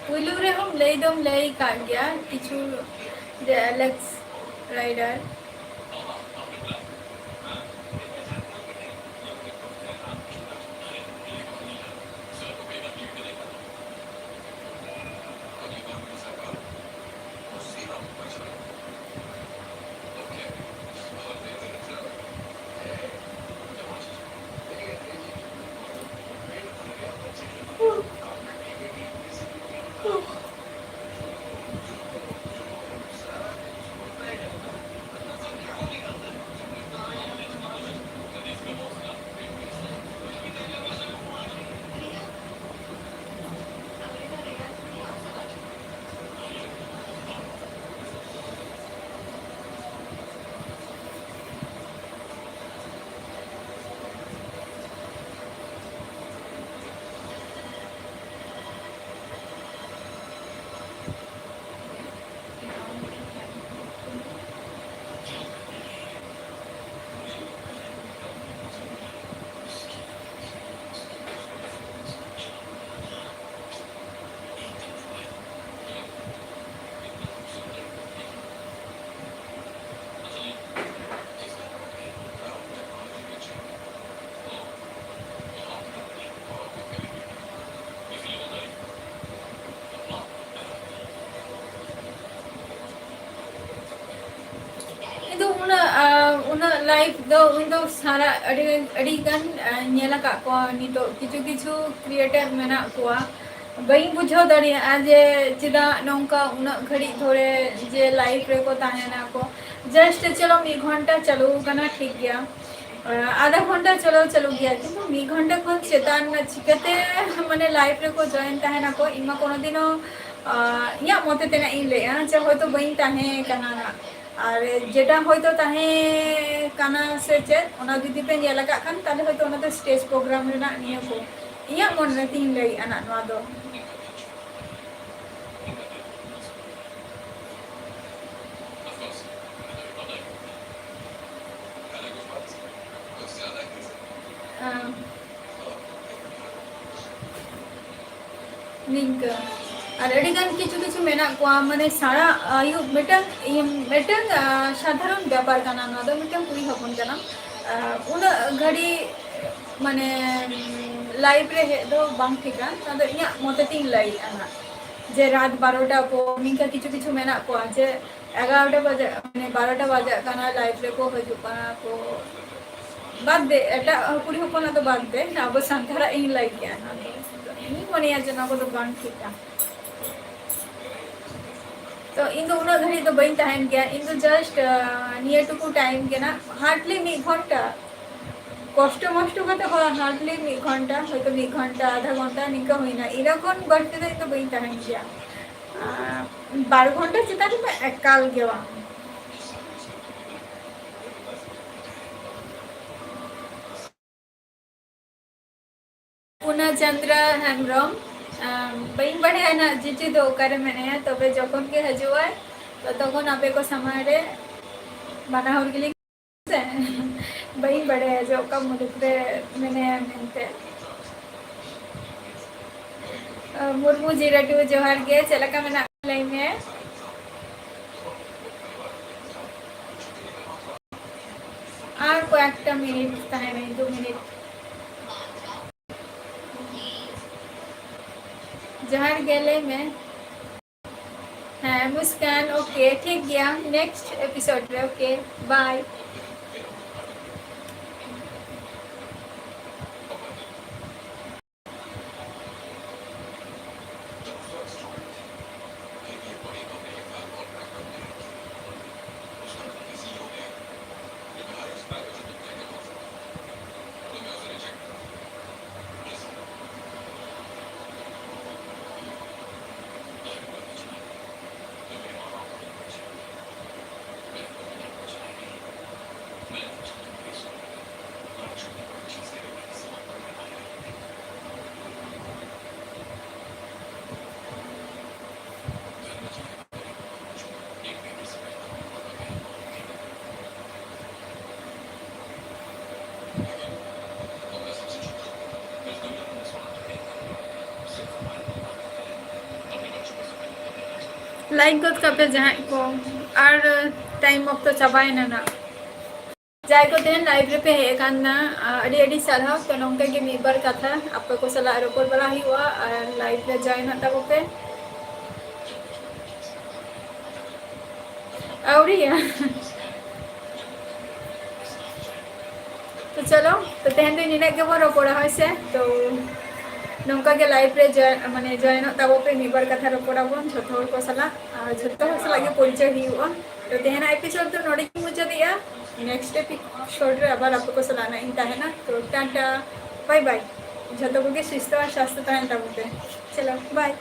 ᱯᱩᱭᱞᱩ ᱨᱮᱦᱚᱸᱢ ᱞᱟᱹᱭ ᱫᱚᱢ ᱞᱟᱹᱭ ᱠᱟᱜ ᱜᱮᱭᱟ ᱠᱤᱪᱷᱩ, ᱡᱮ ᱮᱞᱮᱠᱥ ᱨᱟᱭᱰᱟᱨ᱾ ᱤᱧ ᱫᱚ ᱩᱱᱟᱹᱜ, ᱟ, ᱩᱱᱟᱹᱜ ᱞᱟᱭᱤᱵᱷ ᱫᱚ ᱤᱧ ᱫᱚ ᱥᱟᱨᱟ ᱟᱹᱰᱤ, ᱟᱹᱰᱤ ᱜᱟᱱ, ᱟ, ᱧᱮᱞ ᱟᱠᱟᱫ ᱠᱚᱣᱟ᱾ ᱱᱤᱛᱚᱜ ᱠᱤᱪᱷᱩ ᱠᱤᱪᱷᱩ ᱠᱨᱤᱭᱮᱴᱟᱨ ᱢᱮᱱᱟᱜ ᱠᱚᱣᱟ, ᱵᱟᱹᱧ ᱵᱩᱡᱷᱟᱹᱣ ᱫᱟᱲᱮᱭᱟᱜᱼᱟ ᱡᱮ ᱪᱮᱫᱟᱜ ᱱᱚᱝᱠᱟ ᱩᱱᱟᱹᱜ ᱜᱷᱟᱹᱲᱤᱡ ᱫᱷᱚᱨᱮ ᱡᱮ ᱞᱟᱭᱤᱵᱷ ᱨᱮᱠᱚ ᱛᱟᱦᱮᱱᱟ ᱠᱚ᱾ ᱡᱟᱥᱴ ᱪᱚᱞᱚ ᱢᱤᱫ ᱜᱷᱚᱱᱴᱟ ᱪᱟᱹᱞᱩ ᱟᱠᱟᱱᱟ, ᱴᱷᱤᱠ ᱜᱮᱭᱟ, ᱟ, ᱟᱫᱷᱟ ᱜᱷᱚᱱᱴᱟ ᱪᱚᱞᱚ ᱪᱟᱹᱞᱩ ᱜᱮᱭᱟ, ᱠᱤᱱᱛᱩ ᱢᱤᱫ ᱜᱷᱚᱱᱴᱟ ᱠᱷᱚᱱ ᱪᱮᱛᱟᱱ ᱪᱤᱠᱟᱹᱛᱮ ᱢᱟᱱᱮ ᱞᱟᱭᱤᱵᱷ ᱨᱮᱠᱚ ᱡᱚᱭᱮᱱ ᱛᱟᱦᱮᱱᱟᱠᱚ? ᱤᱧ ᱢᱟ ᱠᱳᱱᱳ ᱫᱤᱱ ᱦᱚᱸ, ᱟ, ᱤᱧᱟᱹᱜ ᱢᱚᱛᱮ ᱛᱮᱱᱟᱜ ᱤᱧ ᱞᱟᱹᱭᱟ ᱡᱮ ᱦᱚᱭᱛᱳ ᱵᱟᱹᱧ ᱛᱟᱦᱮᱸ ᱠᱟᱱᱟ ᱱᱟᱜ᱾ ᱟᱨ ᱡᱮᱴᱟ ᱦᱚᱭᱛᱳ ᱛᱟᱦᱮᱸ ᱠᱟᱱᱟ ᱥᱮ ᱪᱮᱫ, ᱚᱱᱟ ᱡᱩᱫᱤ ᱯᱮ ᱧᱮᱞ ᱟᱠᱟᱫ ᱠᱷᱟᱱ, ᱛᱟᱦᱞᱮ ᱦᱚᱭᱛᱳ ᱚᱱᱟ ᱫᱚ ᱥᱴᱮᱡᱽ ᱯᱨᱳᱜᱨᱟᱢ ᱨᱮᱱᱟᱜ ᱱᱤᱭᱟᱹ ᱠᱚ᱾ ᱤᱧᱟᱹᱜ ᱢᱚᱱᱮ ᱛᱤᱧ ᱞᱟᱹᱭᱮᱫᱼᱟ ᱱᱟᱜ ᱱᱚᱣᱟ ᱫᱚ᱾ ᱟᱢ, ᱱᱤᱝᱠᱟᱹ᱾ ᱟᱨ ᱟᱹᱰᱤ ᱜᱟᱱ ᱠᱤᱪᱷᱩ ᱠᱤᱪᱷᱩ ᱢᱮᱱᱟᱜ ᱠᱚᱣᱟ, ᱢᱟᱱᱮ ᱥᱟᱨᱟ ᱟᱹᱭᱩᱵ ᱢᱤᱫᱴᱟᱝ, ᱤᱭᱟᱹ, ᱢᱤᱫᱴᱟᱝ, ᱟ, ᱥᱟᱫᱷᱟᱨᱚᱱ ᱵᱮᱯᱟᱨ ᱠᱟᱱᱟ, ᱱᱚᱣᱟ ᱫᱚ ᱢᱤᱫᱴᱟᱝ ᱠᱩᱲᱤ ᱦᱚᱯᱚᱱ ᱠᱟᱱᱟᱢ᱾ ᱟ, ᱩᱱᱟᱹᱜ ᱜᱷᱟᱹᱲᱤᱡ ᱢᱟᱱᱮ live ᱨᱮ ᱦᱮᱡ ᱫᱚ ᱵᱟᱝ ᱴᱷᱤᱠᱟ, ᱱᱚᱣᱟ ᱫᱚ ᱤᱧᱟᱹᱜ ᱢᱚᱛᱮ ᱛᱤᱧ ᱞᱟᱹᱭᱮᱫᱼᱟ ᱱᱟᱜ, ᱡᱮ ᱨᱟᱛ ᱵᱟᱨᱚᱴᱟ ᱯᱚᱨ ᱱᱤᱝᱠᱟ ᱠᱤᱪᱷᱩ ᱠᱤᱪᱷᱩ ᱢᱮᱱᱟᱜ ᱠᱚᱣᱟ ᱡᱮ ᱮᱜᱟᱨᱚᱴᱟ ᱵᱟᱡᱟᱜ, ᱢᱟᱱᱮ ᱵᱟᱨᱚᱴᱟ ᱵᱟᱡᱟᱜ ᱠᱟᱱᱟ, live ᱨᱮᱠᱚ ᱦᱤᱡᱩᱜ ᱠᱟᱱᱟ ᱠᱚ᱾ ᱵᱟᱫ ᱫᱮ, ᱮᱴᱟᱜ ᱠᱩᱲᱤ ᱦᱚᱯᱚᱱᱟᱜ ᱫᱚ ᱵᱟᱫ ᱫᱮ, ᱟᱵᱚ ᱥᱟᱱᱛᱟᱲᱟᱜ ᱤᱧ ᱞᱟᱹᱭ ᱠᱮᱜᱼᱟ ᱱᱚᱣᱟ ᱫᱚ᱾ ᱤᱧ ᱢᱚᱱᱮᱭᱟ ᱡᱮ ᱱᱚᱣᱟ ᱠᱚᱫᱚ ᱵᱟᱝ ᱴᱷᱤᱠᱟ᱾ ᱛᱚ ᱤᱧ ᱫᱚ ᱩᱱᱟᱹᱜ ᱜᱷᱟᱹᱲᱤᱡ ᱫᱚ ᱵᱟᱹᱧ ᱛᱟᱦᱮᱱ ᱜᱮᱭᱟ, ᱤᱧ ᱫᱚ just, ᱟᱸ, ᱱᱤᱭᱟᱹ ᱴᱩᱠᱩ time ᱜᱮ ᱱᱟᱜ, hardly ᱢᱤᱫ ᱜᱷᱚᱱᱴᱟ, ᱠᱚᱥᱴᱚ ᱢᱚᱥᱴᱚ ᱠᱟᱛᱮ ᱦᱚᱸ hardly ᱢᱤᱫ ᱜᱷᱚᱱᱴᱟ, ᱦᱚᱭᱛᱚ ᱢᱤᱫ ᱜᱷᱚᱱᱴᱟ, ᱟᱫᱷᱟ ᱜᱷᱚᱱᱴᱟ ᱱᱤᱝᱠᱟ ᱦᱩᱭᱱᱟ, ᱤᱱᱟᱹ ᱠᱷᱚᱱ ᱵᱟᱹᱲᱛᱤ ᱫᱚ ᱤᱧ ᱫᱚ ᱵᱟᱹᱧ ᱛᱟᱦᱮᱱ ᱜᱮᱭᱟ᱾ ᱟᱸ, ᱵᱟᱨ ᱜᱷᱚᱱᱴᱟ ᱪᱮᱛᱟᱱ ᱨᱮᱫᱚ ᱮᱠᱟᱞ ᱜᱮ ᱵᱟᱝ᱾ ᱯᱩᱱᱟ ᱪᱚᱱᱫᱨᱟ ᱦᱮᱢᱵᱨᱚᱢ, ᱟᱢ, ᱵᱟᱹᱧ ᱵᱟᱲᱟᱭᱟ ᱱᱟᱜ ᱡᱤᱡᱩ ᱫᱚ ᱚᱠᱟᱨᱮ ᱢᱮᱱᱟᱭᱟ, ᱛᱚᱵᱮ ᱡᱚᱠᱷᱚᱱ ᱜᱮ ᱦᱤᱡᱩᱜᱼᱟᱭ, ᱛᱚ ᱛᱚᱠᱷᱚᱱ ᱟᱯᱮ ᱠᱚ ᱥᱟᱢᱟᱝ ᱨᱮ ᱵᱟᱱᱟ ᱦᱚᱲ ᱜᱮᱞᱤᱧ ᱥᱮ? ᱵᱟᱹᱧ ᱵᱟᱲᱟᱭᱟ ᱡᱮ ᱚᱠᱟ ᱢᱩᱞᱩᱠ ᱨᱮ ᱢᱮᱱᱟᱭᱟ ᱢᱮᱱᱛᱮ᱾ ᱟᱢ, ᱢᱩᱨᱢᱩ ᱡᱤᱨᱟᱴᱩ ᱡᱚᱦᱟᱨ ᱜᱮ, ᱪᱮᱫ ᱞᱮᱠᱟ ᱢᱮᱱᱟᱜ ᱢᱮᱭᱟ ᱞᱟᱹᱭ ᱢᱮ? ᱟᱨ ᱠᱚᱭᱮᱠᱴᱟ ᱢᱤᱱᱤᱴ ᱛᱟᱦᱮᱸ ᱱᱟᱹᱧ, ᱫᱩ ᱢᱤᱱᱤᱴ᱾ ᱡᱚᱦᱟᱨ ᱜᱮ, ᱞᱟᱹᱭ ᱢᱮ᱾ ᱦᱮᱸ, ᱢᱩᱥᱠᱟᱱ, okay, ᱴᱷᱤᱠ ᱜᱮᱭᱟ, next episode ᱨᱮ, okay, bye. ᱞᱟᱭᱤᱠ ᱜᱚᱫ ᱠᱟᱜ ᱯᱮ ᱡᱟᱦᱟᱸᱭ ᱠᱚ᱾ ᱟᱨ ᱴᱟᱭᱤᱢ ᱚᱠᱛᱚ ᱪᱟᱵᱟᱭᱮᱱᱟ ᱱᱟᱜ᱾ ᱡᱟᱦᱟᱸᱭ ᱠᱚ ᱛᱮᱦᱮᱧ ᱞᱟᱭᱤᱵᱷ ᱨᱮᱯᱮ ᱦᱮᱡ ᱟᱠᱟᱱᱟ, ᱟᱹᱰᱤ ᱟᱹᱰᱤ ᱥᱟᱨᱦᱟᱣ᱾ ᱛᱚ ᱱᱚᱝᱠᱟ ᱜᱮ ᱢᱤᱫ ᱵᱟᱨ ᱠᱟᱛᱷᱟ ᱟᱯᱮ ᱠᱚ ᱥᱟᱞᱟᱜ ᱨᱚᱯᱚᱲ ᱵᱟᱲᱟ ᱦᱩᱭᱩᱜᱼᱟ ᱟᱨ ᱞᱟᱭᱤᱵᱷ ᱨᱮ ᱡᱚᱭᱮᱱᱚᱜ ᱛᱟᱵᱚ ᱯᱮ᱾ ᱟᱹᱣᱨᱤᱭᱟ᱾ ᱛᱚ ᱪᱚᱞᱚ, ᱛᱚ ᱛᱮᱦᱮᱧ ᱫᱚ ᱱᱤᱱᱟᱹᱜ ᱜᱮᱵᱚᱱ ᱨᱚᱯᱚᱲᱟ, ᱦᱳᱭ ᱥᱮ? ᱛᱚ ᱱᱚᱝᱠᱟ ᱜᱮ ᱞᱟᱭᱤᱵᱷ ᱨᱮ ᱡᱚᱭ-, ᱢᱟᱱᱮ ᱡᱚᱭᱮᱱᱚᱜ ᱛᱟᱵᱚ ᱯᱮ, ᱢᱤᱫ ᱵᱟᱨ ᱠᱟᱛᱷᱟ ᱨᱚᱯᱚᱲᱟᱵᱚᱱ ᱡᱷᱚᱛᱚ ᱦᱚᱲ ᱠᱚ ᱥᱟᱞᱟᱜ, ᱟᱨ ᱡᱷᱚᱛᱚ ᱦᱚᱲ ᱥᱟᱞᱟᱜ ᱜᱮ ᱯᱚᱨᱤᱪᱚᱭ ᱦᱩᱭᱩᱜᱼᱟ᱾ ᱛᱚ ᱛᱮᱦᱮᱧᱟᱜ ᱮᱯᱤᱥᱳᱰ ᱫᱚ ᱱᱚᱰᱮ ᱜᱮᱧ ᱢᱩᱪᱟᱹᱫᱮᱜᱼᱟ᱾ ᱱᱮᱠᱥᱴ ᱮᱯᱤᱥᱳᱰ ᱨᱮ ᱟᱵᱟᱨ ᱟᱯᱮ ᱠᱚ ᱥᱟᱞᱟᱜ ᱱᱟᱜ ᱤᱧ ᱛᱟᱦᱮᱱᱟ᱾ ᱛᱚ ᱴᱟᱴᱟ, ᱵᱟᱭ ᱵᱟᱭ᱾ ᱡᱷᱚᱛᱚ ᱠᱚᱜᱮ ᱥᱩᱥᱛᱷᱚ ᱟᱨ ᱥᱟᱥᱛᱷᱚ ᱛᱟᱦᱮᱱ ᱛᱟᱵᱚᱱ ᱯᱮ᱾ ᱪᱚᱞᱚ, ᱵᱟᱭ᱾